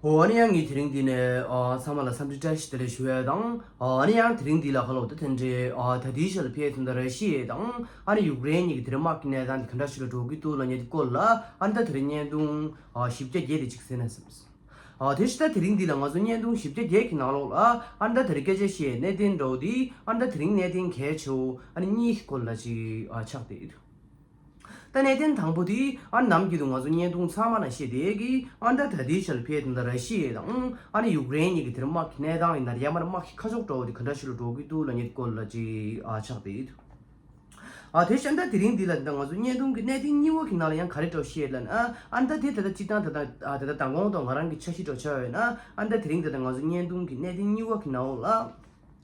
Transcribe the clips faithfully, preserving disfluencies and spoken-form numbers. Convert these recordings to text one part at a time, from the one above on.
ཨོ་ཨ་ནི་ཡང་ངས་དེ་རིང་འདི་ནས་ཨ་ཚང་མ་ལ་འཚམས་འདྲི་བཀྲ་ཤིས་བདེ་ལེགས་ཞུ་ཡས་དང་། ཨ་ནི་ཡང་དེ་རིང་འདི་ལ་ཁ་ལོག་ཏུ་དེ་འདྲའི་ཨ་ད་ལྟའི་ཆར་ལ་ཕེབས་ཟིན་ད་ར་ཤི་ཡ་དང་ཨ་ནི་ཡུཀ་རེན་གཉིས་ཀྱི་དེ་རིང་དམག་གི་གནས་སྟངས་འདི་ག་འདྲ་ཞིག་ལ་འགྲོ་གི་འདུག་ལབ་མཁན་འདི་སྐོར་ལ་ཨ་ནི་ད་དེ་རིང་བརྙན་ཐུང་ཨ་བཞི་བརྒྱ་བརྒྱད་དེ་ཅིག་གསན་ན་བསམས། ཨ་དེ་བཞིན་ད་དེ་རིང་འདི་ལ་ང་ཚོ་བརྙན་ཐུང་བཞི་བརྒྱ་བརྒྱད་ཀྱི་ནང་ལོགས་ལ་ཨ་ནི་ད་དེ་རིང་སྐད་ཆ་བཤད་གནད་དོན་འདྲ་བོ་འདི་ཨ་ནི་ད་དེ་རིང་གནད་དོན་གལ་ཆེ་བོ་ཨ་ནི་གཉིས་ཀྱི་སྐོར་ལ་ཅིག་ཨ་ཆགས་བསྡད་ཡོད། ད་གནད་དོན་དང་པོ་དེ་ཨ་ནམ་གྱི་དུ་ང་ཚོ་བརྙན་ཐུང་ཚང་མ་ནང་བཤད་དེ་གི་ཨ་ད་ད་ལྟའི་ཆར་ཕེབས་དེ་འདྲ་ར་ཤི་ཡ་དང་ཨ་ནི་ཡུཀ་རེན་གཉིས་ཀྱི་དེར་དམག་གི་གནས་སྟངས་ཡིན་ན་ཡང་མར་དམག་གི་ཁ་ཕྱོགས་འདྲ་བོ་དེ་ག་འདྲ་ཞིག་ལ་འགྲོ་གི་འདུག་ལབ་མཁན་སྐོར་ལ་ཅིག་ཨ་ཆགས་བསྡད་ཡོད། ཨ་དེ་བཞིན་ད་དེ་རིང་འདི་ལ་ད་ང་ཚོ་བརྙན་ཐུང་གི་གནད་དོན་གཉིས་པ་གི་ནང་ལ་ཡང་ག་རེ་འདྲ་བཤད་ལབ་ན་ཨ་ད་དེ་ད་ལྟ་སྤྱི་བཏང་ད་ལྟ་ཨ་ད་ལྟ་མདང་དགོང་དང་ང་རང་གི་འཆར་གཞི་འདྲ་ཆགས་ཡོད་ན་ཨ་ད་དེ་རིང་ད་ལྟ་ང་ཚོ་བརྙན་ཐུང་གི་གནད་དོན་གཉིས་པ་གི་ནང་ལ།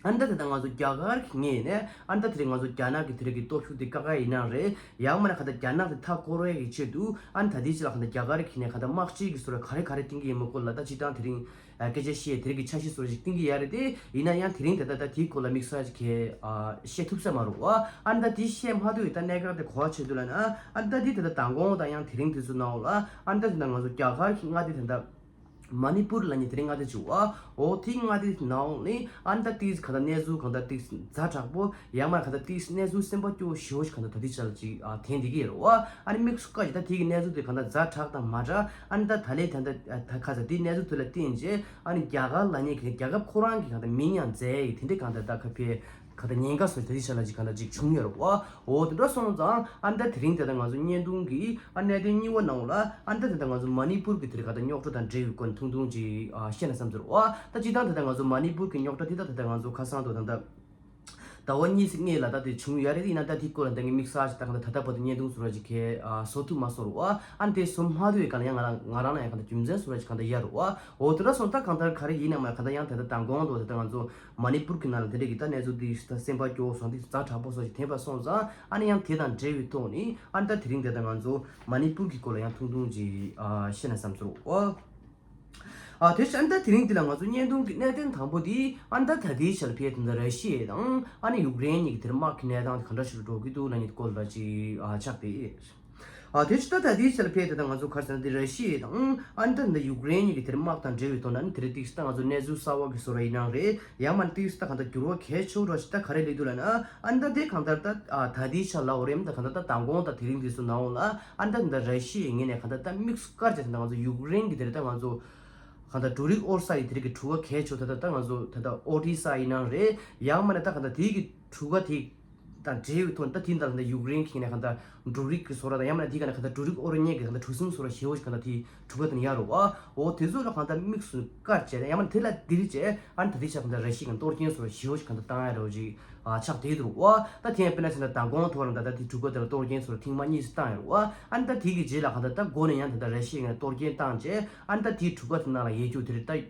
ཨ་ནི་ད་ད་ལྟ་ང་ཚོ་རྒྱ་གར་གྱི་ངོས་ནས་ཨ་ནི་ད་དེ་རིང་ང་ཚོ་རྒྱ་ནག་གི་དེ་རིང་གི་སྟོབས་ཤུགས་དེ་བཀག་ག་ཡིན་ན་རེད། ཡང་མིན་ན་ག་ད་རྒྱ་ནག་དེ་མཐའ་བསྐོར་བའི་གི་ཆེད་དུ་ཨ་ནི་ད་ལྟའི་ཆ་ལ་ག་ད་རྒྱ་གར་གྱི་ནས་ག་ད་དམག་སྤྱི་གི་བཟོ་འདྲ་ག་རེ་ག་རེ་བཏིང་གི་ཡིན་མོ་སྐོར་ལ་ད་སྤྱི་བཏང་དེ་རིང་ཨ་སྐད་ཆ་བཤད་དེ་རིང་གི་འཆར་གཞི་བཟོ་འདྲ་ཞིག་བཏིང་གི་ཡོད་རེད། དེ་ཡིན་ན་ཡང་དེ་རིང་ད་ད་ད་དེའི་སྐོར་ལ་དམིགས་བསལ་ཅིག་གི་ཨ་བཤད་ཐུབ་ས་མ་རེད་བ། ཨ་ནི་ད་དེ་བཤད་མ་ཐུབ་ཡོད་ད་གནད་འགག་དེ་ག་བ་ཆེད་དུ་ལབ་ན་ཨ་ནི་ད་དེ་ད་ད་མདང་དགོང་དང་ཡང་དེ་རིང་དེ་ཚོ་ནང་ལ་ཨ་ནི་ད་དེ་ད་ང་ཚོ་རྒྱ་གར་གྱི་མངའ་སྡེ་དེ་ད། མ་ནི་པུར་ལབ་མཁན་དེ་རིང་མངའ་སྡེ་བྱུང་བ། འོ་དེའི་མངའ་སྡེ་ནང་ནས་ཨ་ནི་ད་ཏིས་གང་ལྟར་གནས་ཚུལ་གང་ལྟར་ཏིས་ཛ་དྲག་པོ་ཡང་མ་གང་ལྟར་ཏིས་གནས་ཚུལ་སེམས་པ་སྐྱོ་ཞེ་པོ་ཞིག་གང་ལྟར་ད་ལྟའི་ཆར་ལ་ཅིག་ཨ་ཐོན་བསྡད་ཀྱི་ཡོད་རེད་བ། ཨ་ནི་དམིགས་སུ་བཀར་གྱི་ད་དེ་གི་གནས་ཚུལ་དེ་གང་ལྟར་ཛ་དྲག་དང་མ་དྲག་ཨ་ནི་ད་ད་ལན་ད་ལྟ་ད་ཁ་ཚ་དེའི་གནས་ཚུལ་དེ་ལ་བརྟེན་བྱས་ཨ་ནི་རྒྱ་གར་ལབ་མཁན་གྱི་རྒྱལ་ཁབ་ཁོ་རང་གི་གང་ལྟར་མིང་ཡང་མཛད་ཡི་དེ་འདྲའི་གང་ལྟར་ད་ཁ་ཕེ། ག་ད་ཉེན་ཁ་སོགས་ད་ལྟའི་ཆ་ལ་ཅིག་ག་ད་ཅིག་བྱུང་ཡོད་རེད་བ། འོ་དེ་འདྲ་སོང་ཙང་ཨ་ནི་ད་དེ་རིང་དེ་ད་ང་ཚོ་བརྙན་ཐུང་གི་ཨ་གནད་དོན་གཉིས་པ་ནང་ལ་ཨ་ནི་ད་དེ་ད་ང་ཚོ་མ་ནི་པུར་གི་དེ་རིང་ག་ད་རྙོག་དྲ་དང་འབྲེལ་བའི་སྐོར་ཐུང་ཐུང་ཅིག་ཨ་བཤད་ན་བསམ་ཚོར་བ། ད་སྤྱིར་བཏང་དེ་ད་ང་ཚོ་མ་ནི་པུར་གི་རྙོག་དྲ་དེ་ད་དེ་ད་ང་ཚོ་ཁ་སང་དུ་ད་ད་ཟླ་བ་གཉིས་ཙམ་སྔོན་ལ་ད་དེ་བྱུང་ཡོད་རེད། ཡིན་ན་ད་དེ་སྐོར་ལ་ད་ངས་དམིགས་བསལ་ཞིག་ད་ག་ད་ད་ལྟ་བར་དུ་བརྙན་ཐུང་བཟོ་ར་ཅིག་གས་ཨ་བཟོ་ཐུབ་མ་སོང་རེད་བ། ཨ་ནི་དེ་བཟོ་མ་ཐུབ་པའི་སྒང་ལ་ཡང་ང་རང་ང་རང་ལ་ཡང་ག་ད་རྒྱུ་མཚན་བཟོ་ར་ཅིག་ག་ད་ཡོད་རེད་བ། འོ་དེ་འདྲ་སོང་ད་གང་ལྟར་ག་རེ་ཡིན་ན་མ་ག་ད་ཡང་དེ་ད་མདང་དགོང་དུ་དེ་ད་ང་ཚོ་མ་ནི་པུར་གྱི་ནང་ལ་དེ་འདྲ་གི་ད་གནས་ཚུལ་འདི་ད་སེམས་པ་སྐྱོ་བོ་སོང་འདི་ཛ་དྲག་པོ་སོགས་ཤིག་ཐོན་པ་སོང་ཙང་ཨ་ནི་ཡང་དེ་དང་འབྲེལ་བའི་ཐོག་ནས་ཨ་ནི་ད་དེ་རིང་དེ་ད་ང་ཚོ་མ་ནི་པུར་གྱི་སྐོར་ལ་ཡང་ཐུང་ཐུང་ཅིག་ཨ་བཤད་ན་བསམ་ཚོར་འོ། ཨ་དེ་བཞིན་ཨ་ནི་ད་དེ་རིང་འདི་ལ་ང་ཚོ་བརྙན་ཐུང་གི་གནད་དོན་དང་པོ་འདི་ཨ་ནི་ད་ད་ལྟའི་ཆར་ཕེབས་དེ་འདི་ར་ཤི་ཡ་དང་ཨ་ནི་ཡུཀ་རེན་གཉིས་ཀྱི་དེར་དམག་གི་གནས་སྟངས་དེ་ག་འདྲ་ཞིག་ལ་འགྲོ་གི་འདུག་ལབ་མཁན་སྐོར་ལ་ཅིག་ཨ་ཆགས་ཏེ། ཨ་དེ་ཕྱི་ད་ད་ལྟའི་ཆར་ཕེབས་དེ་ད་ང་ཚོ་ག་རེ་ཟེར་ན་འདི་ར་ཤི་ཡ་དང་ཨ་ནི་ད་འདི་ཡུཀ་རེན་གཉིས་ཀྱི་དེར་དམག་དང་འབྲེལ་བའི་ཐོག་ན་ཨ་ནི་དེ་རིང་ཏིག་ད་ང་ཚོ་གནས་ཚུལ་གསར་བ་གི་བཟོ་འདྲ་ཡིན་ནའང་རེད། ཡང་མ་ཏིག་ད་གང་ལྟར་འགྱུར་བ་གལ་ཆེ་བོ་འདྲ་ཞིག་ད་ག་རེ་སླེབས་འདུག་ལབ་ན་ཨ་ནི་ད་དེ་གང་ལྟར་ད་ཨ་ད་ལྟའི་ཆར་ལ་འོ་རེམ་ད་གང་ལྟར་ད་མདང་དགོང་ད་དེ་རིང་འདི་ཚོ་ནང་ལ་ཨ་ནི་ད་ད་ར་ཤི་ཡའི་ངོས་ནས་གང་ལྟར་ད་དམིགས་སུ་བཀར་བྱས་ད་ང་ཚོ་ཡུཀ་རེན་གྱི་དེ་རིང་ད་ང་ཚོ་གང་ལྟར་འབྲུ་རིགས་དབོར་ས་ཡི་དེ་རིང་གི་གྲུ་ཁ་གལ་ཆེ་བོ་ད་ད་ད་ང་ཚོ་ད་ད་ཨོ་ཏི་ས་ཡིན་ནའང་རེད། ཡང་མ་ནི་ད་གང་ལྟར་དེ་གི་གྲུ་ཁ་དེ་དང་འབྲེལ་བའི་ཐོག་ནས་ད་དེ་འདྲ་ལ་ཡུཀ་རེན་གྱི་ནས་གང་ལྟར་འབྲུ་རིགས་ཀྱི་བཟོ་འདྲ་དང་ཡང་མིན་ན་དེ་ག་ནས་གང་ལྟར་འབྲུ་རིགས་དབོར་མཁན་གྱི་གང་ལྟར་གྲུ་གཟིངས་བཟོ་འདྲ་ཞེ་པོ་ཞིག་གང་ལྟར་དེའི་གྲུ་ཁ་དེ་ནས་ཡོད་རེད་བ། འོ་དེ་ཚོ་ལ་གང་ལྟར་དམིགས་སུ་བཀར་བྱས་ཡང་མིན་ན་དེ་ལ་འདིར་བྱས་ཨ་ནི་ད་ལྟའི་ཆར་གང་ལྟར་ར་ཤི་ཡའི་གཏོར་སྐྱོན་བཟོ་འདྲ་ཞེ་པོ་ཞིག་གང་ལྟར་བཏང་ཡ་རེད་བ་ཅིག་ཨ་ཆགས་བསྡད་འདུག་བ། ད་དེ་ཡང་དཔེར་ན་ཆ་ན་མདང་དགོང་ཐོག་ལ་ད་ལྟ་དེ་གྲུ་ཁ་དེ་ལ་གཏོར་སྐྱོན་བཟོ་འདྲ་ཐེངས་མ་གཉིས་ཙམ་བཏང་ཡོད་རེད་བ། ཨ་ནི་ད་དེ་གི་རྗེས་ལ་གང་ལྟར་ད་མགོ་ནས་ཡང་ད་ལྟ་ར་ཤི་ཡའི་གཏོར་སྐྱོན་བཏང་བྱས་ཨ་ནི་ད་དེའི་གྲུ་ཁ་དེ་ནང་ལ་ཡོད་རྒྱུ་དེ་རེད་ད།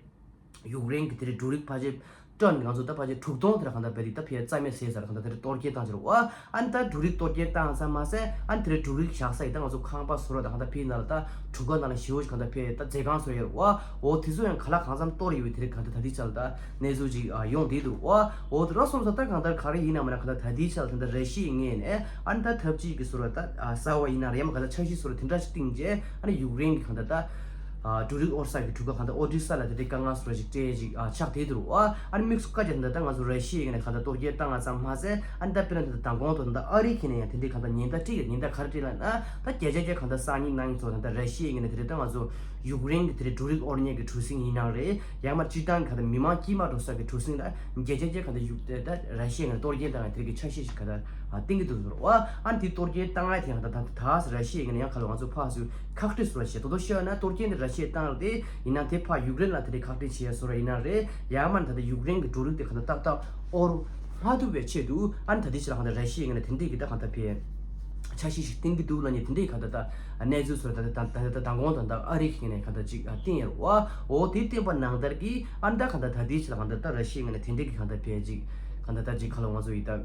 ཡུཀ་རེན་གྱི་དེ་རིང་འབྲུ་རིགས་ཕལ་ཆེར་ཊོན་ང་ཚོ་ད་ཕལ་ཆེར་དྲུག་སྟོང་དེ་ར་གང་ལྟར་བས་དེ་ད་ཕལ་ཆེར་རྩ་མེད་བཟོས་ཚར་གང་ལྟར་དེ་རིང་གཏོར་སྐྱོན་བཏང་ཕྱིར་བ། ཨ་ནི་ད་འབྲུ་རིགས་གཏོར་སྐྱོན་བཏང་ཙམ་མ་ཟད་ཨ་ནི་དེ་རིང་འབྲུ་རིགས་བཞག་ས་ཡི་ད་ང་ཚོ་ཁང་པ་བཟོ་འདྲ་ད་གང་ལྟར་ཕའི་ནང་ལ་ད་གྲུ་ཁ་ནང་ལ་ཞེ་པོ་ཞིག་གང་ལྟར་ཕའི་ད་མཛོད་ཁང་བཟོ་ཡོད་རེད་བ། འོ་དེ་ཚོ་ཡང་ག་ལ་གང་འཚམ་གཏོར་ཡོད་པའི་དེ་རིང་གང་ལྟར་ད་ལྟའི་ཆར་ལ་ད་གནས་ཚུལ་ཅིག་ཡོང་བསྡད་འདུག་བ། འོ་དེ་འདྲ་སོང་ཙང་ད་གང་ལྟར་ག་རེ་ཡིན་ན་མིན་ན་གང་ལྟར་ད་ལྟའི་ཆར་ལ་ད་ལྟ་ར་ཤི་ཡའི་ངོས་ནས་ཨ་ནི་ད་ཐབས་ཅིག་གི་བཟོ་འདྲ་ད་གསར་བ་ཡིན་ན་རེད་ཡང་མིན་གང་ལྟར་འཆར་གཞི་བཟོ་འདྲ་དེ་འདྲ་ཞིག་བཏིང་རྗེས་ཨ་ནི་ཡུཀ་རེན་གྱི་གང་ལྟར་ད། ཨ་འབྲུ་རིགས་དབོར་ས་གི་གྲུ་ཁ་གང་ལྟར་ཨོ་ཌི་ས་ལ་དེ་འདྲའི་དཀའ་ངལ་བཟོ་འདྲ་ཞིག་སྤྲད་ཅིག་ཨ་ཆགས་བསྡད་འདུག་བ། ཨ་ནི་དམིགས་སུ་བཀར་བྱས་ད་ལྟ་ང་ཚོ་ར་ཤི་ཡའི་ངོས་ནས་གང་ལྟར་གཏོར་སྐྱོན་བཏང་ང་ཙམ་མ་ཟད་ཨ་ནི་ད་དཔེར་ན་ད་ལྟ་མདང་དགོང་དུ་ད་ལྟ་ཨ་རིའི་ཁྱེད་ནས་ཡང་དེ་འདྲའི་གང་ལྟར་ཉེན་བརྡ་སྤྲད་ཡོད། ཉེན་བརྡ་ག་རེ་སྤྲད་ལབ་ན་ད་བརྒྱ་ཆ་བརྒྱ་གང་ལྟར་སང་ཉིན་གནངས་ཚེ་ད་ལྟ་ར་ཤི་ཡའི་ངོས་ནས་དེ་འདྲའི་ད་ང་ཚོ་ཡུཀ་རེན་གྱི་དེ་འདྲའི་འབྲུ་རིགས་དབོར་མཁན་གྱི་གྲུ་གཟིངས་ཡིན་ནའང་རེད། ཡང་མིན་སྤྱིར་བཏང་གི་གང་ལྟར་མི་མང་དཀྱུས་མ་འགྲོ་ས་གི་གྲུ་གཟིངས་ལ་བརྒྱ་ཆ་བརྒྱ་གང་ལྟར་ཡུཀ་ད་ར་ཤི་ཡའི་ངོས་ནས་གཏོར་སྐྱོན་བཏང་བའི་དེ་འདྲའི་གི་འཆར་གཞི་ཞིག་གང་ལྟར་བཏིང་གི་འདུག་ཟེར་བ། ཨ་ནི་དེ་གཏོར་སྐྱོན་བཏང་ཡ་དེ་ཡང་ད་ད་ད་ར་ཤི་ཡའི་ངོས་ནས་ཡང་ག་ལ་ང་ཚོ་ཕར་ཚུར་ཁག་དཀྲི་བཟོ་འདྲ་བྱས། ད་དུང་བཤད་ན་གཏོར་སྐྱོན་དེ་ར་ཤི་ཡས་བཏང་རེད་དེ་ཡིན་ན་དེ་ཕར་ཡུཀ་རེན་ལ་དེ་འདྲའི་ཁག་དཀྲི་བྱེད་ཡ་བཟོ་འདྲ་ཡིན་ན་རེད། ཡང་མིན་ད་ལྟ་ཡུཀ་རེན་གྱི་འབྲུ་རིགས་དེ་གང་ལྟར་ཏག་ཏག་དབོར་མ་ཐུབ་པའི་ཆེད་དུ་ཨ་ནི་ད་ལྟའི་ཆ་ལ་གང་ལྟར་ར་ཤི་ཡའི་ངོས་ནས་དེ་འདྲའི་གི་ད་གང་ལྟར་ཕའི་འཆར་གཞི་ཞིག་བཏིང་གི་འདུག་ལབ་མཁན་དེ་འདྲའི་གང་ལྟར་ད་གནས་ཚུལ་བཟོ་འདྲ་ད་ད་ད་ད་མདང་དགོང་དང་ད་ཨ་རིའི་ངོས་ནས་གང་ལྟར་ཅིག་བཏིང་ཡོད་རེད་བ། འོ་དེ་བཏིང་པ་ནང་ལྟར་གྱི་ཨ་ནི་ད་གང་ལྟར་ད་ལྟའི་ཆ་ལ་གང་ལྟར་ད་ར་ཤི་ཡའི་ངོས་ནས་དེ་འདྲའི་གི་གང་ལྟར་ཕའི་ཅིག་གང་ལྟར་ད་ཅིག་ག་ལ་ང་ཚོ་ཡི་ད།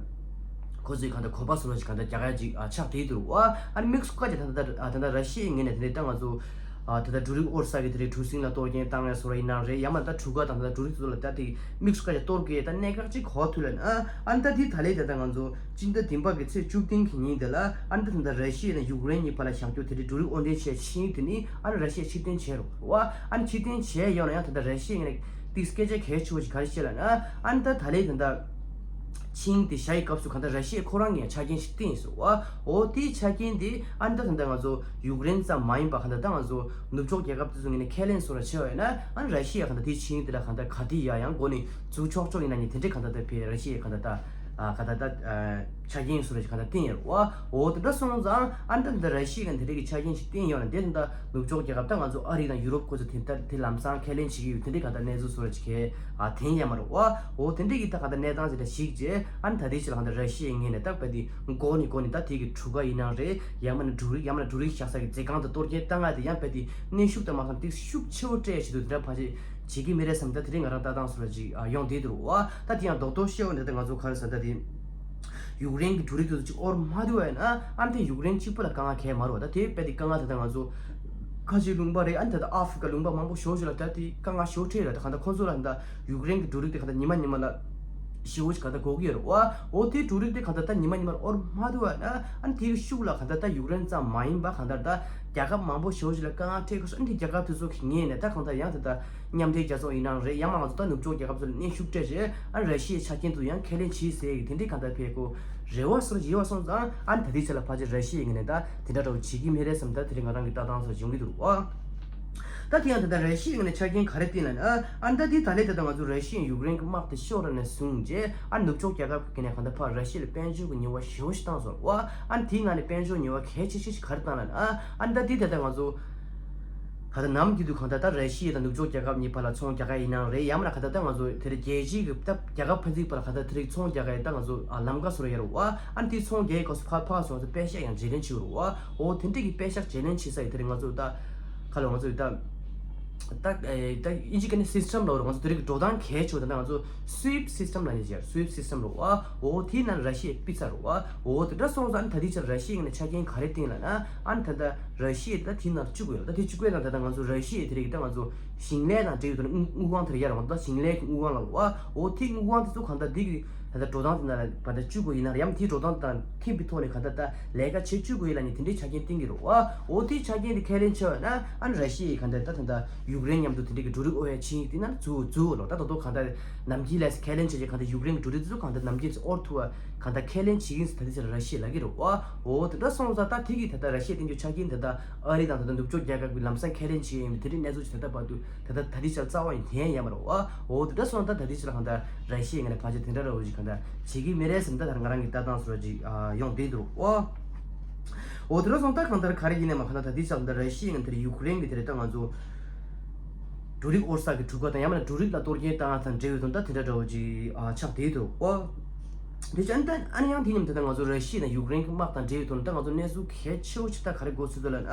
ཁོ་ཚོས་གང་ལྟར་གོ་པ་བཟོ་འདྲ་ཞིག་གང་ལྟར་རྒྱག་ཡ་ཅིག་ཨ་ཆགས་བསྡད་འདུག་བ། ཨ་ནི་དམིགས་སུ་བཀར་བྱས་ད་ལྟ་ཨ་ད་ལྟ་ར་ཤི་ཡའི་ངོས་ནས་དེ་འདྲའི་ད་ང་ཚོ་ ཨ་ད་ལྟ་འབྲུ་རིགས་དབོར་ས་གི་དེ་རིང་གྲུ་གཟིངས་ལ་གཏོར་སྐྱོན་བཏང་ཡ་སོགས་ཡིན་ན་རེད། ཡང་མིན་ད་གྲུ་ཁ་དང་ད་ལྟ་འབྲུ་རིགས་དེ་ཚོ་ལ་ད་དེ་དམིགས་སུ་བཀར་ཡ་གཏོར་དགོས་ཡ་ད་གནད་འགག་ཅིག་གོ་ཐུབ་ལ་ན། ཨ་ནི་ད་དེ་ད་ལས་ད་ལྟ་ང་ཚོ་སྤྱི་ཟླ་བདུན་པ་གི་ཚེས་བཅུ་བདུན་གི་ཉིན་དེ་ལ། ཨ་ནི་ད་ད་ལྟ་ར་ཤི་ཡ་ནས་ཡུཀ་རེན་གཉིས་བར་ལ་བཞག་རྒྱུ་དེ་རིང་འབྲུ་རིགས་དབོར་འདྲེན་བྱས་ཕྱིན་དེ་ནི། ཨ་ནི་ར་ཤི་ཡ་ཕྱིར་འཐེན་བྱས་རོགས་ཨ། ཨ་ནི་ཕྱིར་འཐེན་བྱས་ཡོད་ན་ཡང་ད་ལྟ་ར་ཤི་ཡ་ངོས་ནས་དེ་སྐད་ཆ་གལ་ཆེ་བོ་ཞིག་ག་རེ་བཤད་ལ་ན། ཨ་ནི་ད་ད་ལས་ད་ད་ཆིངས་དེ་བཞག་ཡི་སྐབས་སུ་གང་ལྟར་ར་ཤི་ཡས་ཁོ་རང་གིས་ཡང་ཆ་རྐྱེན་ཞིག་བཏིང་ཡོད་ཟེར་བ། འོ་དེའི་ཆ་རྐྱེན་དེ་ཨ་ནི་ད་ད་ལྟ་ང་ཚོ་ཡུཀ་རེན་ཙམ་མ་ཡིན་པ་གང་ལྟར་ད་ང་ཚོ་ནུབ་ཕྱོགས་རྒྱལ་ཁབ་དེ་ཚོ་ངོས་ནས་ཁས་ལེན་བཟོ་འདྲ་བྱས་པ་ཡིན་ན། ཨ་ནི་ར་ཤི་ཡས་གང་ལྟར་དེའི་ཆིངས་དེ་ལ་གང་ལྟར་ག་དེ་ཡ་ཡང་འགོ་ནས་འཛུལ་ཆོག་ཆོག་ཡིན་ན་ནི་དེ་འདྲའི་གང་ལྟར་ད་ཕེ་ར་ཤི་ཡས་གང་ལྟར་ད་ཨ་གང་ལྟར་ད་ཨ་ཆ་རྐྱེན་བཟོ་འདྲ་ཞིག་གང་ལྟར་བཏིང་ཡོད་རེད་བ། འོ་དེ་འདྲ་སོང་ཙང་ཨ་ནི་ད་ད་ར་ཤི་ཡས་གང་ལྟར་དེ་འདྲའི་གི་ཆ་རྐྱེན་ཞིག་བཏིང་ཡོད་ན་དེ་ད་ད་ནུབ་ཕྱོགས་རྒྱལ་ཁབ་ད་ང་ཚོ་ཨ་རི་དང་ཡུ་རོབ་ཁོ་ཚོ་དེ་ལྟར་དེ་ལམ་སང་ཁས་ལེན་བྱེད་ཀྱི་ཡོད། དེ་འདྲའི་གང་ལྟར་གནས་ཚུལ་བཟོ་འདྲ་ཞིག་གས་ཨ་འཐེན་ཡ་མ་རེད་བ། འོ་དེ་འདྲའི་གི་ད་གང་ལྟར་གནས་སྟངས་ཅིག་ད་ཞིག་རྗེས། ཨ་ནི་ད་དེའི་ཕྱིར་ལ་གང་ལྟར་ར་ཤི་ཡའི་ངོས་ནས་ད་དཔེ་དེ་འགོ་ནས་འགོ་ནས་ད་དེ་གི་གྲུ་ཁ་ཡིན་ནའང་རེད། ཡང་མིན་ན་འབྲུ་རིགས་ཡང་མིན་ན་འབྲུ་རིགས་བཞག་ས་གི་རྫས་ཁང་དང་གཏོར་སྐྱོན་བཏང་ཡ་དེ་ཡང་དཔེ་དེ་གནོན་ཤུགས་དང་མ་སོང་སྟེགས་ཤུགས་ཆེ་བོ་སྤྲད་ཡ་ཞིག་འདུག་དེ་འདྲ་ཕལ་ཆེར་བྱེད་ཀྱི་མི་རེད་བསམ། ད་དེ་རིང་ང་རང་ལྟ་སྟངས་སུ་ར་ཅིག་ཡོང་བསྡད་འདུག་བ། ད་དེ་ཡང་རྡོག་རྡོག་བཤད་འོ་ན་ད་ང་ཚོ་ག་རེ་ཟེར་ད་དེ་ཡུཀ་རེན་གི་འབྲུ་རིགས་དེ་ཚོ་ཅིག་དབོར་མ་ཐུབ་པ་ཡིན་ན། ཨ་ནི་དེ་ཡུཀ་རེན་གཅིག་པུ་ལ་དཀའ་ངལ་གང་ཡང་མ་རེད་བ། ད་དེ་དཔེ་དེ་དཀའ་ངལ་ད་ལྟ་ང་ཚོ་ཁ་ཆེའི་ལུང་པ་རེད། ཨ་ནི་ད་ལྟ་ཨ་ཧྥི་རི་ཀ་ལུང་པ་མང་པོ་ཞེ་པོ་ཞིག་ལ་ད་དེ་དཀའ་ངལ་ཞེ་པོ་འཕྲད་ཡོད་རེད། ད་གང་ལྟར་ཁོང་ཚོ་ལ་ད་ཡུཀ་རེན་གྱི་འབྲུ་རིགས་དེ་གང་ལྟར་ཉི་མ་ཉི་མ་ལ་ཞེ་པོ་ཞིག་གང་ལྟར་དགོས་ཀྱི་ཡོད་རེད་བ། འོ་དེའི་འབྲུ་རིགས་དེ་གང་ལྟར་ད་ཉི་མ་ཉི་མར་དབོར་མ་ཐུབ་པ་ན། ཨ་ནི་དེའི་ཤུགས་ལ་གང་ལྟར་ད་ཡུཀ་རེན་ཙམ་མ་ཡིན་པ་གང་ལྟར་ད་རྒྱལ་ཁབ་མང་པོ་ཞེ་པོ་ཞིག་ལ་དཀའ་ངལ་འཕྲད་དགོས་སོ། ཨ་ནི་དེ་རྒྱལ་ཁབ་དེ་ཚོ་གི་ངོས་ནས་ད་གང་ལྟར་ཡང་དེ་ལྟར་མཉམ་འབྲེལ་རྒྱལ་ཚོགས་ཡིན་ནའང་རེད། ཡང་མ་ང་ཚོ་ད་ནུབ་ཕྱོགས་རྒྱལ་ཁབ་ཚོ་ལ་གནོན་ཤུགས་སྤྲད་བྱས། ཨ་ནི་ར་ཤི་ཡའི་ཆ་རྐྱེན་དུ་ཡང་ཁས་ལེན་བྱེད་ཟེར་གི་དེ་འདྲའི་གང་ལྟར་ཕེབས་དགོས་རེ་བ་སོར་ཡོད་པ་སོང་ཙང་། ཨ་ནི་ད་ལྟའི་ཆ་ལ་ཕལ་ཆེར་ར་ཤི་ཡའི་ངོས་ནས་ད་དེ་འདྲ་འདྲ་བོ་བྱེད་ཀྱི་མེད་རེད་བསམ། ད་དེ་རིང་ང་རང་གི་ལྟ་སྟངས་སོགས་ཡོང་གི་འདུག་ཨ། ད་དེ་ཡང་ད་ལྟ་ར་ཤི་ཡའི་ངོས་ནས་ཆ་རྐྱེན་ག་རེ་བཏིང་ལབ་ན། ཨ་ནི་ད་དེ་ད་ལྟའི་ད་ལྟ་ང་ཚོ་ར་ཤི་ཡའི་ཡུཀ་རེན་གྱི་དམག་དེ་ཤོར་བ་ནས་བཟུང་རྗེས། ཨ་ནི་ནུབ་ཕྱོགས་རྒྱལ་ཁབ་ཀྱི་ངོས་ནས་གང་ལྟར་ཕར་ར་ཤི་ཡ་ལ་དཔལ་འབྱོར་གྱི་ཉེས་པ་ཞེ་པོ་ཞིག་བཏང་སོང་བ། ཨ་ནི་དེའི་ནང་ནས་དཔལ་འབྱོར་ཉེས་པ་གལ་ཆེ་ཤོས་ཤིག་ག་རེ་བཏང་ལབ་ན། ཨ་ནི་ད་དེ་ད་ལྟ་ང་ཚོ་ག་ད་ནམ་རྒྱུན་དུ་གང་ལྟར་ད་ར་ཤི་ཡ་དང་ནུབ་ཕྱོགས་རྒྱལ་ཁབ་གཉིས་བར་ལ་ཚོང་རྒྱག་ག་ཡིན་ནའང་རེད། ཡང་མིན་ན་གང་ལྟར་ད་ང་ཚོ་དེ་རིང་རྒྱལ་སྤྱིའི་གི་ད་རྒྱལ་ཁབ་ཕན་ཚུན་བར་ལ་གང་ལྟར་དེ་རིང་ཚོང་རྒྱག་ག་ཡི་ད་ང་ཚོ་ཨ་ལམ་ཀ་བཟོ་འདྲ་ཡོད་རེད་བ། ཨ་ནི་དེ་ཚོང་རྒྱག་གི་སྐབས་སུ་ཕར་ཕར་སོང་ཚེ་པད་ཤག་ཡང་བརྗེ་ལེན་བྱེད་ཀྱི་རེད་བ། འོ་དེ་འདྲ་གི་པད་ཤག་བརྗེ་ལེན་བྱེད་ས་ཡི་དེ་རིང་ང་ཚོ་ད་ག་ལ་ང་ཚོ་ད་ད་ད་ཨིན་ཇི་སྐད་ནས་སིས་ཊམ་ལབ་རེད། ང་ཚོ་དེ་རིང་གི་འགྲོ་སྟངས་གལ་ཆེ་བ་ད་ལྟ་ང་ཚོ་སུའིབ་སིས་ཊམ་ལབ་ནས་བྱས། སུའིབ་སིས་ཊམ་རེད་བ། འོ་དེའི་ནང་ར་ཤི་ཡའི་པི་ཙ་རེད་བ། འོ་དེ་འདྲ་སོང་ཙང་ཨ་ནི་ད་དེའི་ཆར་ར་ཤི་ཡའི་ངོས་ནས་ཆ་རྐྱེན་ག་རེ་བཏིང་ལབ་ན། ཨ་ནི་ད་ལྟ་ར་ཤི་ཡ་ད་དེའི་ནང་བཅུག་དགོས་ཡོད། ད་དེ་བཅུག་པའི་ནང་ད་ལྟ་ང་ཚོ་ར་ཤི་ཡ་དེ་རིགས་ད་ང་ཚོ་ཞིང་ལས་དང་འབྲེལ་ཡོད་དོ་ནི་དངུལ་དངུལ་ཁང་དེར་ཡར་འོང་ད་ཞིང་ལས་ཀྱི་དངུལ་ཁང་ལ་བ། འོ་དེ་དངུལ་ཁང་དེ་ཚོ་གང་ལྟར་འདི་གི་ད་ལྟ་འགྲོ་སྟངས་དེ་ནང་ལ་བ་ད་བཅུག་དགོས་ཡིན་ན་ཡང་དེའི་འགྲོ་སྟངས་དེ་དང་མཐུན་པའི་ཐོག་ནས་གང་ལྟར་ད་ལས་ཀ་བྱེད་བཅུག་དགོས་ཡིན་ལབ་ནས་དེ་འདྲའི་ཆ་རྐྱེན་བཏིང་གི་རེད་བ། འོ་དེའི་ཆ་རྐྱེན་དེ་ཁས་ལེན་བྱས་པ་ན་ཨ་ནི་ར་ཤི་ཡས་གང་ལྟར་ད་ད་ལྟ་ཡུཀ་རེན་མཉམ་དུ་དེ་འདྲའི་གི་འབྲུ་རིགས་དབོར་ཡ་ཆིངས་ཡིག་དེ་ནང་འཛུལ་འཛུལ་ལོ། ད་ད་དུང་གང་ལྟར་ནམ་རྒྱུན་ལས་ཁས་ལེན་བྱས་རྗེས་གང་ལྟར་ཡུཀ་རེན་གི་འབྲུ་རིགས་དེ་ཚོ་གང་ལྟར་ནམ་རྒྱུན་དབོར་ཐུབ་པ་གང་ལྟར་ཁས་ལེན་བྱེད་ཀྱི་ཡིན་ཟེར་ད་ལྟའི་ཆར་ར་ཤི་ཡས་ལབ་ཀྱི་རེད་བ། འོ་དེ་འདྲ་སོང་ཙང་ད་དེ་གི་ད་ལྟ་ར་ཤི་ཡས་བསྟན་རྒྱུ་ཆ་རྐྱེན་དེ་ད་ཨ་རི་དང་ད་ལྟ་ནུབ་ཕྱོགས་རྒྱལ་ཁབ་ཀྱི་ལམ་སང་ཁས་ལེན་བྱེད་ཡོད་མེད་དེ་འདྲའི་གནས་ཚུལ་ཅིག་ད་ལྟ་བར་དུ་ད་ལྟ་ད་ལྟའི་ཆར་རྩ་བ་ཡིན་ཐེན་ཡ་མ་རེད་བ། འོ་དེ་འདྲ་སོང་ཙང་ད་ལྟའི་ཆར་གང་ལྟར་ར་ཤི་ཡས་ངོས་ནས་ཕལ་ཆེར་དེ་འདྲ་ར་བོ་ཅིག་གང་ལྟར་བྱེད་ཀྱི་མེད་རེད་བསམ། ད་ད་ང་རང་གི་ལྟ་སྟངས་སུ་ར་ཅིག་ཡོང་བསྡད་འདུག་བ། འོ་དེ་འདྲ་སོང་ད་གང་ལྟར་ག་རེ་ཡིན་ནའི་མ་གང་ལྟར་ད་ལྟའི་ཆར་གང་ལྟར་ར་ཤི་ཡས་ངོས་ནས་དེ་རིང་ཡུཀ་རེན་གྱི་དེ་རིང་ད་ང་ཚོ་འབྲུ་རིགས་དབོར་ས་གི་གྲུ་ཁ་དང་ཡང་མིན་ན་འབྲུ་རིགས་ལ་གཏོར་སྐྱོན་བཏང་བ་དང་འབྲེལ་བའི་དོན་དག་དེ་འདྲ་འདྲ་བོ་ཅིག་ཨ་ཆགས་བསྡད་འདུག་ཨོ། དེ་ཅན་ད་ཨ་ནི་ཡང་དེ་མཉམ་དུ་ད་ང་ཚོ་ར་ཤི་ཡ་དང་ཡུཀ་རེན་གྱི་དམག་དང་འབྲེལ་བའི་དོན་དག་ང་ཚོ་གནས་ཚུལ་གལ་ཆེ་བོ་ཞིག་ད་ག་རེ་གོ་ཚུལ་འདུག་ལབ་ན།